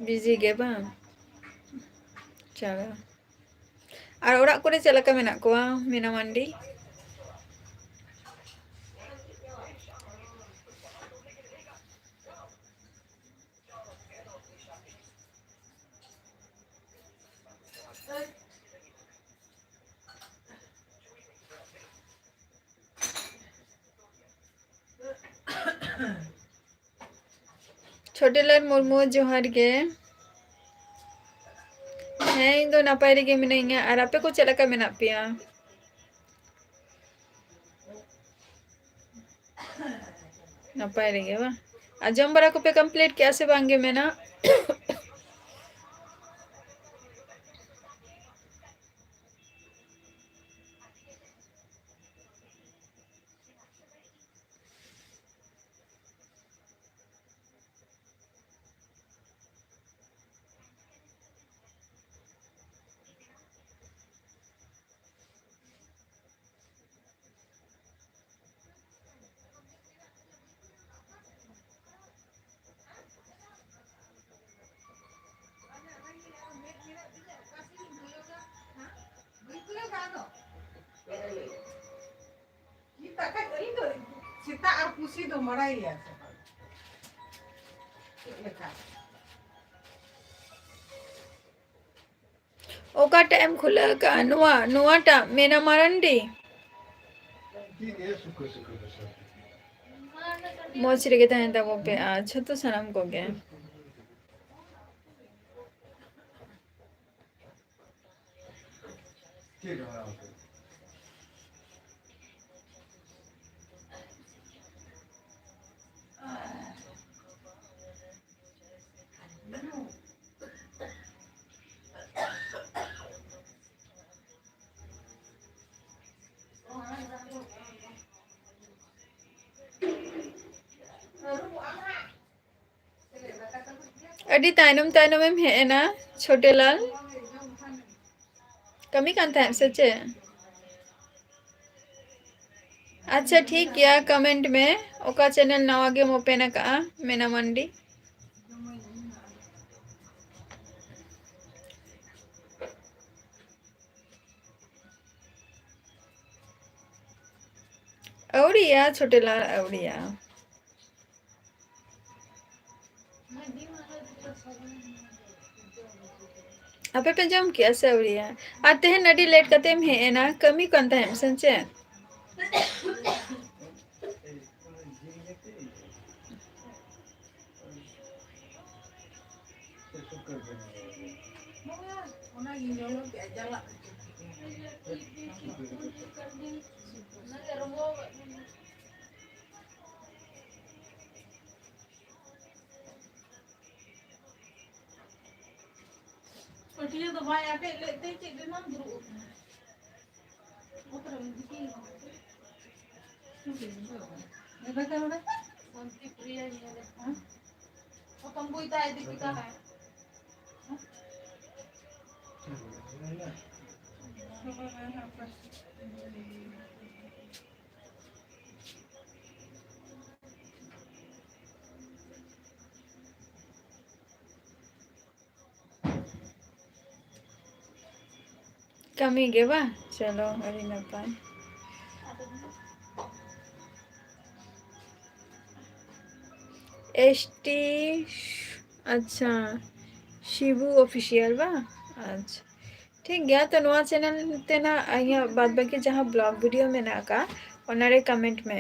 ᱵᱤᱡᱤ ᱜᱮ ᱵᱟᱝ? ᱪᱟᱞᱟᱣ᱾ ᱟᱨ ᱚᱲᱟᱜ ᱠᱚᱨᱮ ᱪᱮᱫ ᱞᱮᱠᱟ ᱢᱮᱱᱟᱜ ᱠᱚᱣᱟ, ᱢᱤᱱᱟ ᱢᱟᱱᱰᱤ? ᱪᱷᱳᱴᱮᱞᱟᱞ ᱢᱩᱨᱢᱩ, ᱡᱚᱦᱟᱨ ᱜᱮ᱾ ᱦᱮᱸ, ᱤᱧ ᱫᱚ ᱱᱟᱯᱟᱭ ᱨᱮᱜᱮ ᱢᱤᱱᱟᱹᱧᱟ᱾ ᱟᱨ ᱟᱯᱮ ᱠᱚ ᱪᱮᱫ ᱞᱮᱠᱟ ᱢᱮᱱᱟᱜ ᱯᱮᱭᱟ? ᱱᱟᱯᱟᱭ ᱨᱮᱜᱮ ᱵᱟᱝ? ᱟᱨ ᱡᱚᱢ ᱵᱟᱲᱟ ᱠᱚᱯᱮ complete ᱠᱮᱜᱼᱟ ᱥᱮ ᱵᱟᱝ ᱜᱮ ᱢᱮᱱᱟ? ᱠᱩᱥᱤ ᱫᱚ ᱵᱟᱲᱟᱭ ᱜᱮᱭᱟ ᱥᱮ ᱵᱟᱝ? ᱪᱮᱫ ᱞᱮᱠᱟ? ᱚᱠᱟᱴᱟᱜ ᱮᱢ ᱠᱷᱩᱞᱟᱹᱣ ᱠᱟᱜᱼᱟ? ᱱᱚᱣᱟ, ᱱᱚᱣᱟᱴᱟᱜ ᱢᱮᱱᱟ ᱢᱟᱨᱟᱱᱰᱤ? ᱢᱚᱡᱽ ᱨᱮᱜᱮ ᱛᱟᱦᱮᱱ ᱛᱟᱵᱚ ᱯᱮ ᱟᱨ ᱡᱷᱚᱛᱚ ᱥᱟᱱᱟᱢ ᱠᱚᱜᱮ᱾ ᱟᱹᱰᱤ ᱛᱟᱭᱱᱚᱢ ᱛᱟᱭᱱᱚᱢ ᱮᱢ ᱦᱮᱡ ᱮᱱᱟ, ᱪᱷᱳᱴᱮ ᱞᱟᱞ᱾ ᱠᱟᱹᱢᱤ ᱠᱟᱱ ᱛᱟᱦᱮᱸᱫ ᱥᱮ ᱪᱮᱫ? ᱟᱪᱪᱷᱟ, ᱴᱷᱤᱠ ᱜᱮᱭᱟ, comment ᱢᱮ, ᱚᱠᱟ channel ᱱᱟᱣᱟ ᱜᱮᱢ open ᱟᱠᱟᱫᱼᱟ, ᱢᱮᱱᱟ ᱢᱟᱱᱰᱤ᱾ ᱟᱹᱣᱲᱤᱭᱟ, ᱪᱷᱳᱴᱮ ᱞᱟᱞ, ᱟᱹᱣᱲᱤᱭᱟ᱾ ᱟᱯᱮ ᱯᱮ ᱡᱚᱢ ᱠᱮᱜᱼᱟ ᱥᱮ ᱟᱹᱣᱨᱤᱭᱟ? ᱟᱨ ᱛᱮᱦᱮᱧ ᱟᱹᱰᱤ late ᱠᱟᱛᱮᱢ ᱦᱮᱡ ᱮᱱᱟ, ᱠᱟᱹᱢᱤ ᱠᱟᱱ ᱛᱟᱦᱮᱸᱫ ᱥᱮ ᱪᱮᱫ? ᱯᱟᱹᱴᱭᱟᱹ ᱫᱚ ᱵᱟᱭ ᱟᱴᱮᱫ ᱞᱮᱫ ᱛᱮ ᱪᱮᱫ ᱨᱮᱱᱟᱜ ᱫᱩᱲᱩᱵ ᱟᱠᱟᱱᱟ? ᱚᱠᱟᱨᱮᱢ ᱜᱤᱛᱤᱡ ᱟᱠᱟᱱᱟ? ᱧᱮᱞ ᱠᱟᱱᱟ ᱱᱚᱰᱮ? ᱥᱟᱱᱛᱤ ᱯᱨᱤᱭᱟ ᱧᱮᱞ ᱠᱟᱱᱟ᱾ ᱦᱮᱸ? ᱯᱚᱛᱚᱢ ᱵᱳᱭ ᱛᱟᱭ ᱤᱫᱤ ᱠᱮᱫᱟ ᱦᱟᱸᱜ᱾ ᱦᱮᱸ? ᱠᱟᱹᱢᱤ ᱜᱮ ᱵᱟᱝ? ᱪᱚᱞᱚ, ᱟᱹᱰᱤ ᱱᱟᱯᱟᱭ᱾ ᱮᱥ ᱴᱤ, ᱟᱪᱪᱷᱟ, ᱥᱤᱵᱩ ᱚᱯᱷᱤᱥᱤᱭᱟᱞ ᱵᱟᱝ? ᱟᱪᱪᱷᱟ, ᱴᱷᱤᱠ ᱜᱮᱭᱟ᱾ ᱛᱚ ᱱᱚᱣᱟ ᱪᱮᱱᱮᱞ ᱛᱮ ᱱᱟᱜ ᱤᱧᱟᱹᱜ ᱵᱟᱫ ᱵᱟᱹᱠᱤ ᱡᱟᱦᱟᱸ ᱵᱞᱚᱜ ᱵᱷᱤᱰᱤᱭᱳ ᱢᱮᱱᱟᱜ ᱟᱠᱟᱫ, ᱚᱱᱟᱨᱮ ᱠᱚᱢᱮᱱᱴ ᱢᱮ᱾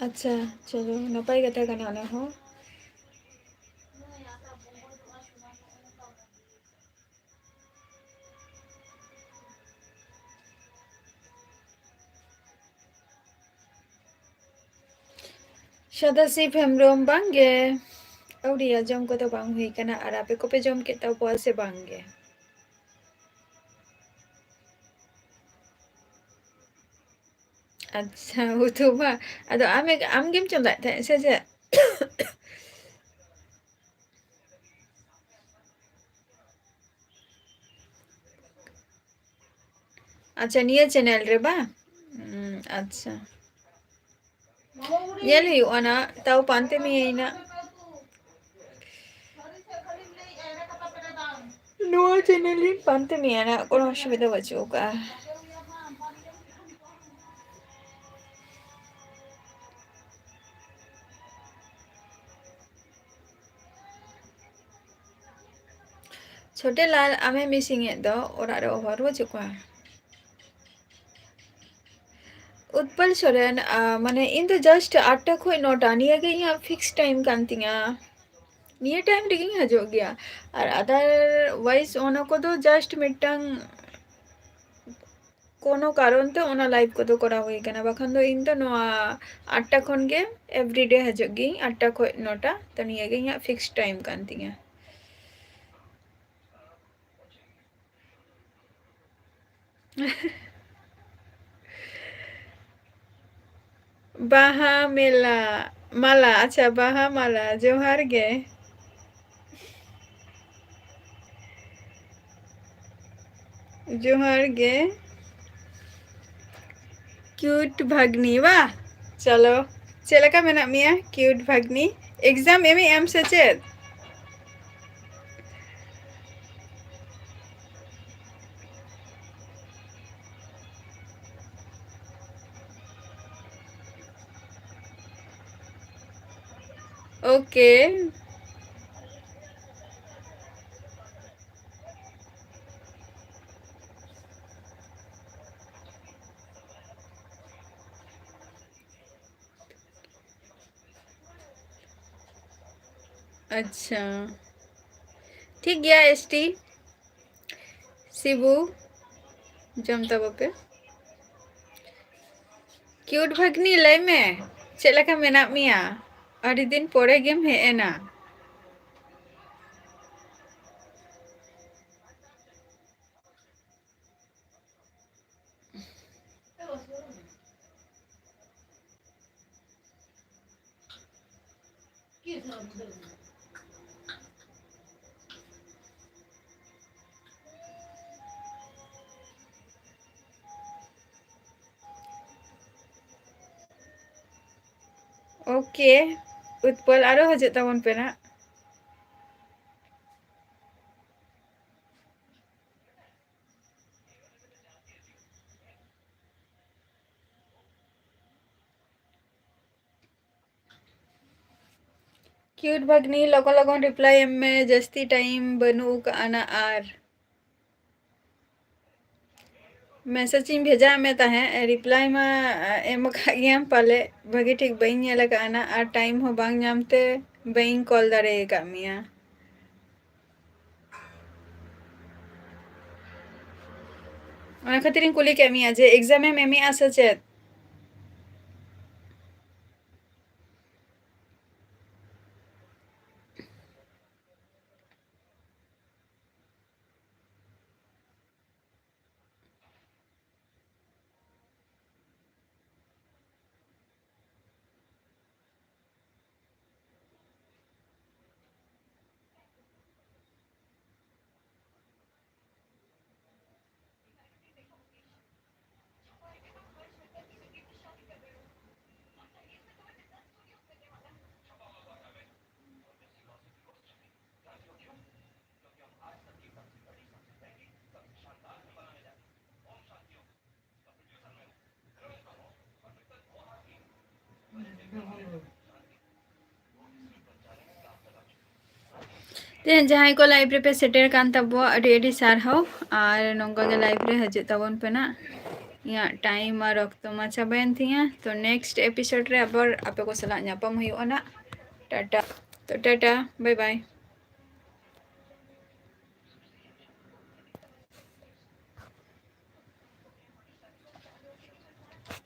ᱟᱪᱪᱷᱟ, ᱪᱚᱞᱚ, ᱱᱟᱯᱟᱭ ᱠᱟᱛᱷᱟ ᱠᱟᱱᱟ ᱚᱱᱟ ᱦᱚᱸ᱾ ᱥᱟᱫᱟᱥᱤᱵ ᱦᱮᱢᱵᱨᱚᱢ, ᱵᱟᱝ ᱜᱮ, ᱟᱹᱣᱨᱤᱭᱟ, ᱡᱚᱢ ᱠᱚᱫᱚ ᱵᱟᱝ ᱦᱩᱭ ᱠᱟᱱᱟ᱾ ᱟᱨ ᱟᱯᱮ ᱠᱚᱯᱮ ᱡᱚᱢ ᱠᱮᱫ ᱛᱟᱵᱚᱣᱟ ᱥᱮ ᱵᱟᱝ ᱜᱮ? ᱟᱪᱪᱷᱟ, ᱩᱛᱩ ᱵᱟ, ᱟᱫᱚ ᱟᱢ, ᱟᱢ ᱜᱮᱢ ᱪᱚᱸᱫᱟᱭᱮᱫ ᱛᱟᱦᱮᱸᱫ ᱥᱮ ᱪᱮᱫ? ᱟᱪᱪᱷᱟ, ᱱᱤᱭᱟᱹ ᱪᱮᱱᱮᱞ ᱨᱮ ᱵᱟᱝ? ᱦᱩᱸ, ᱟᱪᱪᱷᱟ, ᱧᱮᱞ ᱦᱩᱭᱩᱜᱼᱟ ᱱᱟᱜ, ᱛᱟᱣ ᱯᱟᱱᱛᱮ ᱢᱮᱭᱟᱹᱧ ᱱᱟᱜ᱾ ᱱᱚᱣᱟ ᱪᱮᱱᱮᱞ ᱨᱤᱧ ᱯᱟᱱᱛᱮ ᱢᱮᱭᱟ ᱱᱟᱜ, ᱠᱳᱱᱳ ᱚᱥᱩᱵᱤᱫᱷᱟ ᱵᱟᱹᱪᱩᱜ ᱟᱠᱟᱜᱼᱟ᱾ ᱪᱷᱳᱴᱮ ᱞᱟᱞ, ᱟᱢᱮ ᱢᱤᱥᱤᱝ ᱮᱫ ᱫᱚ, ᱚᱲᱟᱜ ᱨᱮ ᱚᱦᱚᱨ ᱵᱟᱹᱪᱩᱜ ᱠᱚᱣᱟ᱾ ᱩᱛᱯᱚᱞ ᱥᱚᱨᱮᱱ, ᱟ, ᱢᱟᱱᱮ, ᱤᱧ ᱫᱚ just ᱟᱴᱴᱟ ᱠᱷᱚᱡ ᱱᱚᱴᱟ, ᱱᱤᱭᱟᱹ ᱜᱮ ᱤᱧᱟᱹᱜ fix time ᱠᱟᱱ ᱛᱤᱧᱟ᱾ ᱱᱤᱭᱟᱹ time ᱨᱮᱜᱮᱧ ᱦᱤᱡᱩᱜ ᱜᱮᱭᱟ᱾ ᱟᱨ otherwise ᱚᱱᱟ ᱠᱚᱫᱚ just ᱢᱤᱫᱴᱟᱝ ᱠᱳᱱᱳ ᱠᱟᱨᱚᱱ ᱛᱮ ᱚᱱᱟ live ᱠᱚᱫᱚ ᱠᱚᱨᱟᱣ ᱦᱩᱭ ᱠᱟᱱᱟ, ᱵᱟᱠᱷᱟᱱ ᱫᱚ ᱤᱧ ᱫᱚ ᱱᱚᱣᱟ ᱟᱴᱴᱟ ᱠᱷᱚᱱ ᱜᱮ everyday ᱦᱤᱡᱩᱜ ᱜᱤᱭᱟᱹᱧ, ᱟᱴᱴᱟ ᱠᱷᱚᱡ ᱱᱚᱴᱟ, ᱛᱚ ᱱᱤᱭᱟᱹ ᱜᱮ ᱤᱧᱟᱹᱜ fix time ᱠᱟᱱ ᱛᱤᱧᱟ᱾ ᱵᱟᱦᱟ ᱢᱮᱞᱟ, ᱢᱟᱞᱟ, ᱟᱪᱪᱷᱟ, ᱵᱟᱦᱟ ᱢᱟᱞᱟ, ᱡᱚᱦᱟᱨ ᱜᱮ᱾ ᱡᱚᱦᱟᱨ ᱜᱮ᱾ Cute ᱵᱷᱟᱜᱽᱱᱤ, ᱵᱟ᱾ ᱪᱚᱞᱚ, ᱪᱮᱫ ᱞᱮᱠᱟ ᱢᱮᱱᱟᱜ ᱢᱮᱭᱟ cute ᱵᱷᱟᱜᱽᱱᱤ? Exam ᱮᱢᱮᱜ ᱟᱢ ᱥᱮ ᱪᱮᱫ? Okay. ᱟᱪᱪᱷᱟ, ᱴᱷᱤᱠ ᱜᱮᱭᱟ᱾ ᱮᱥ ᱴᱤ ᱥᱤᱵᱩ, ᱡᱚᱢ ᱛᱟᱵᱚ ᱯᱮ᱾ Cute ᱵᱷᱟᱜᱽᱱᱤ, ᱞᱟᱹᱭ ᱢᱮ, ᱪᱮᱫ ᱞᱮᱠᱟ ᱢᱮᱱᱟᱜ ᱢᱮᱭᱟ? ᱟᱹᱰᱤ ᱫᱤᱱ ᱯᱚᱨᱮ ᱜᱮᱢ ᱦᱮᱡ ᱮᱱᱟ᱾ Okay, ᱩᱛᱯᱚᱞ, ᱟᱨᱚ ᱦᱤᱡᱩᱜ ᱛᱟᱵᱚᱱ ᱯᱮ ᱱᱟᱜ᱾ Cute ᱵᱷᱟᱜᱽᱱᱤ, ᱞᱚᱜᱚᱱ ᱞᱚᱜᱚᱱ reply ᱮᱢ ᱢᱮ, ᱡᱟᱹᱥᱛᱤ time ᱵᱟᱹᱱᱩᱜ ᱟᱠᱟᱫᱼᱟ ᱱᱟ ᱟᱨ᱾ Message ᱤᱧ ᱵᱷᱮᱡᱟ ᱟᱫ ᱢᱮ ᱛᱟᱦᱮᱸᱫ, reply ᱢᱟ ᱮᱢ ᱟᱠᱟᱫ ᱜᱮᱭᱟᱢ ᱯᱟᱞᱮ, ᱵᱷᱟᱹᱜᱤ ᱴᱷᱤᱠ ᱵᱟᱹᱧ ᱧᱮᱞ ᱟᱠᱟᱫᱼᱟ ᱱᱟ, ᱟᱨ time ᱦᱚᱸ ᱵᱟᱝ ᱧᱟᱢ ᱛᱮ ᱵᱟᱹᱧ call ᱫᱟᱲᱮ ᱟᱠᱟᱫ ᱢᱮᱭᱟ᱾ ᱚᱱᱟ ᱠᱷᱟᱹᱛᱤᱨᱤᱧ ᱠᱩᱞᱤ ᱠᱮᱫ ᱢᱮᱭᱟ ᱡᱮ exam ᱮᱢ ᱮᱢᱮᱜᱼᱟ ᱥᱮ ᱪᱮᱫ? ᱛᱮ ᱡᱟᱦᱟᱸᱭ ᱠᱚ live ᱨᱮᱯᱮ ᱥᱮᱴᱮᱨ ᱠᱟᱱ ᱛᱟᱵᱚᱣᱟ, ᱟᱹᱰᱤ ᱟᱹᱰᱤ ᱥᱟᱨᱦᱟᱣ᱾ ᱟᱨ ᱱᱚᱝᱠᱟ ᱜᱮ live ᱨᱮ ᱦᱤᱡᱩᱜ ᱛᱟᱵᱚᱱ ᱯᱮ ᱱᱟᱜ᱾ ᱤᱧᱟᱹᱜ time ᱟᱨ ᱚᱠᱛᱚ ᱢᱟ ᱪᱟᱵᱟᱭᱮᱱ ᱛᱤᱧᱟ᱾ ᱛᱚ next episode ᱨᱮ ᱟᱵᱟᱨ ᱟᱯᱮ ᱠᱚ ᱥᱟᱞᱟᱜ ᱧᱟᱯᱟᱢ ᱦᱩᱭᱩᱜᱼᱟ ᱱᱟᱜ᱾ ᱴᱟᱴᱟ᱾ ᱛᱚ ᱴᱟᱴᱟ, bye bye᱾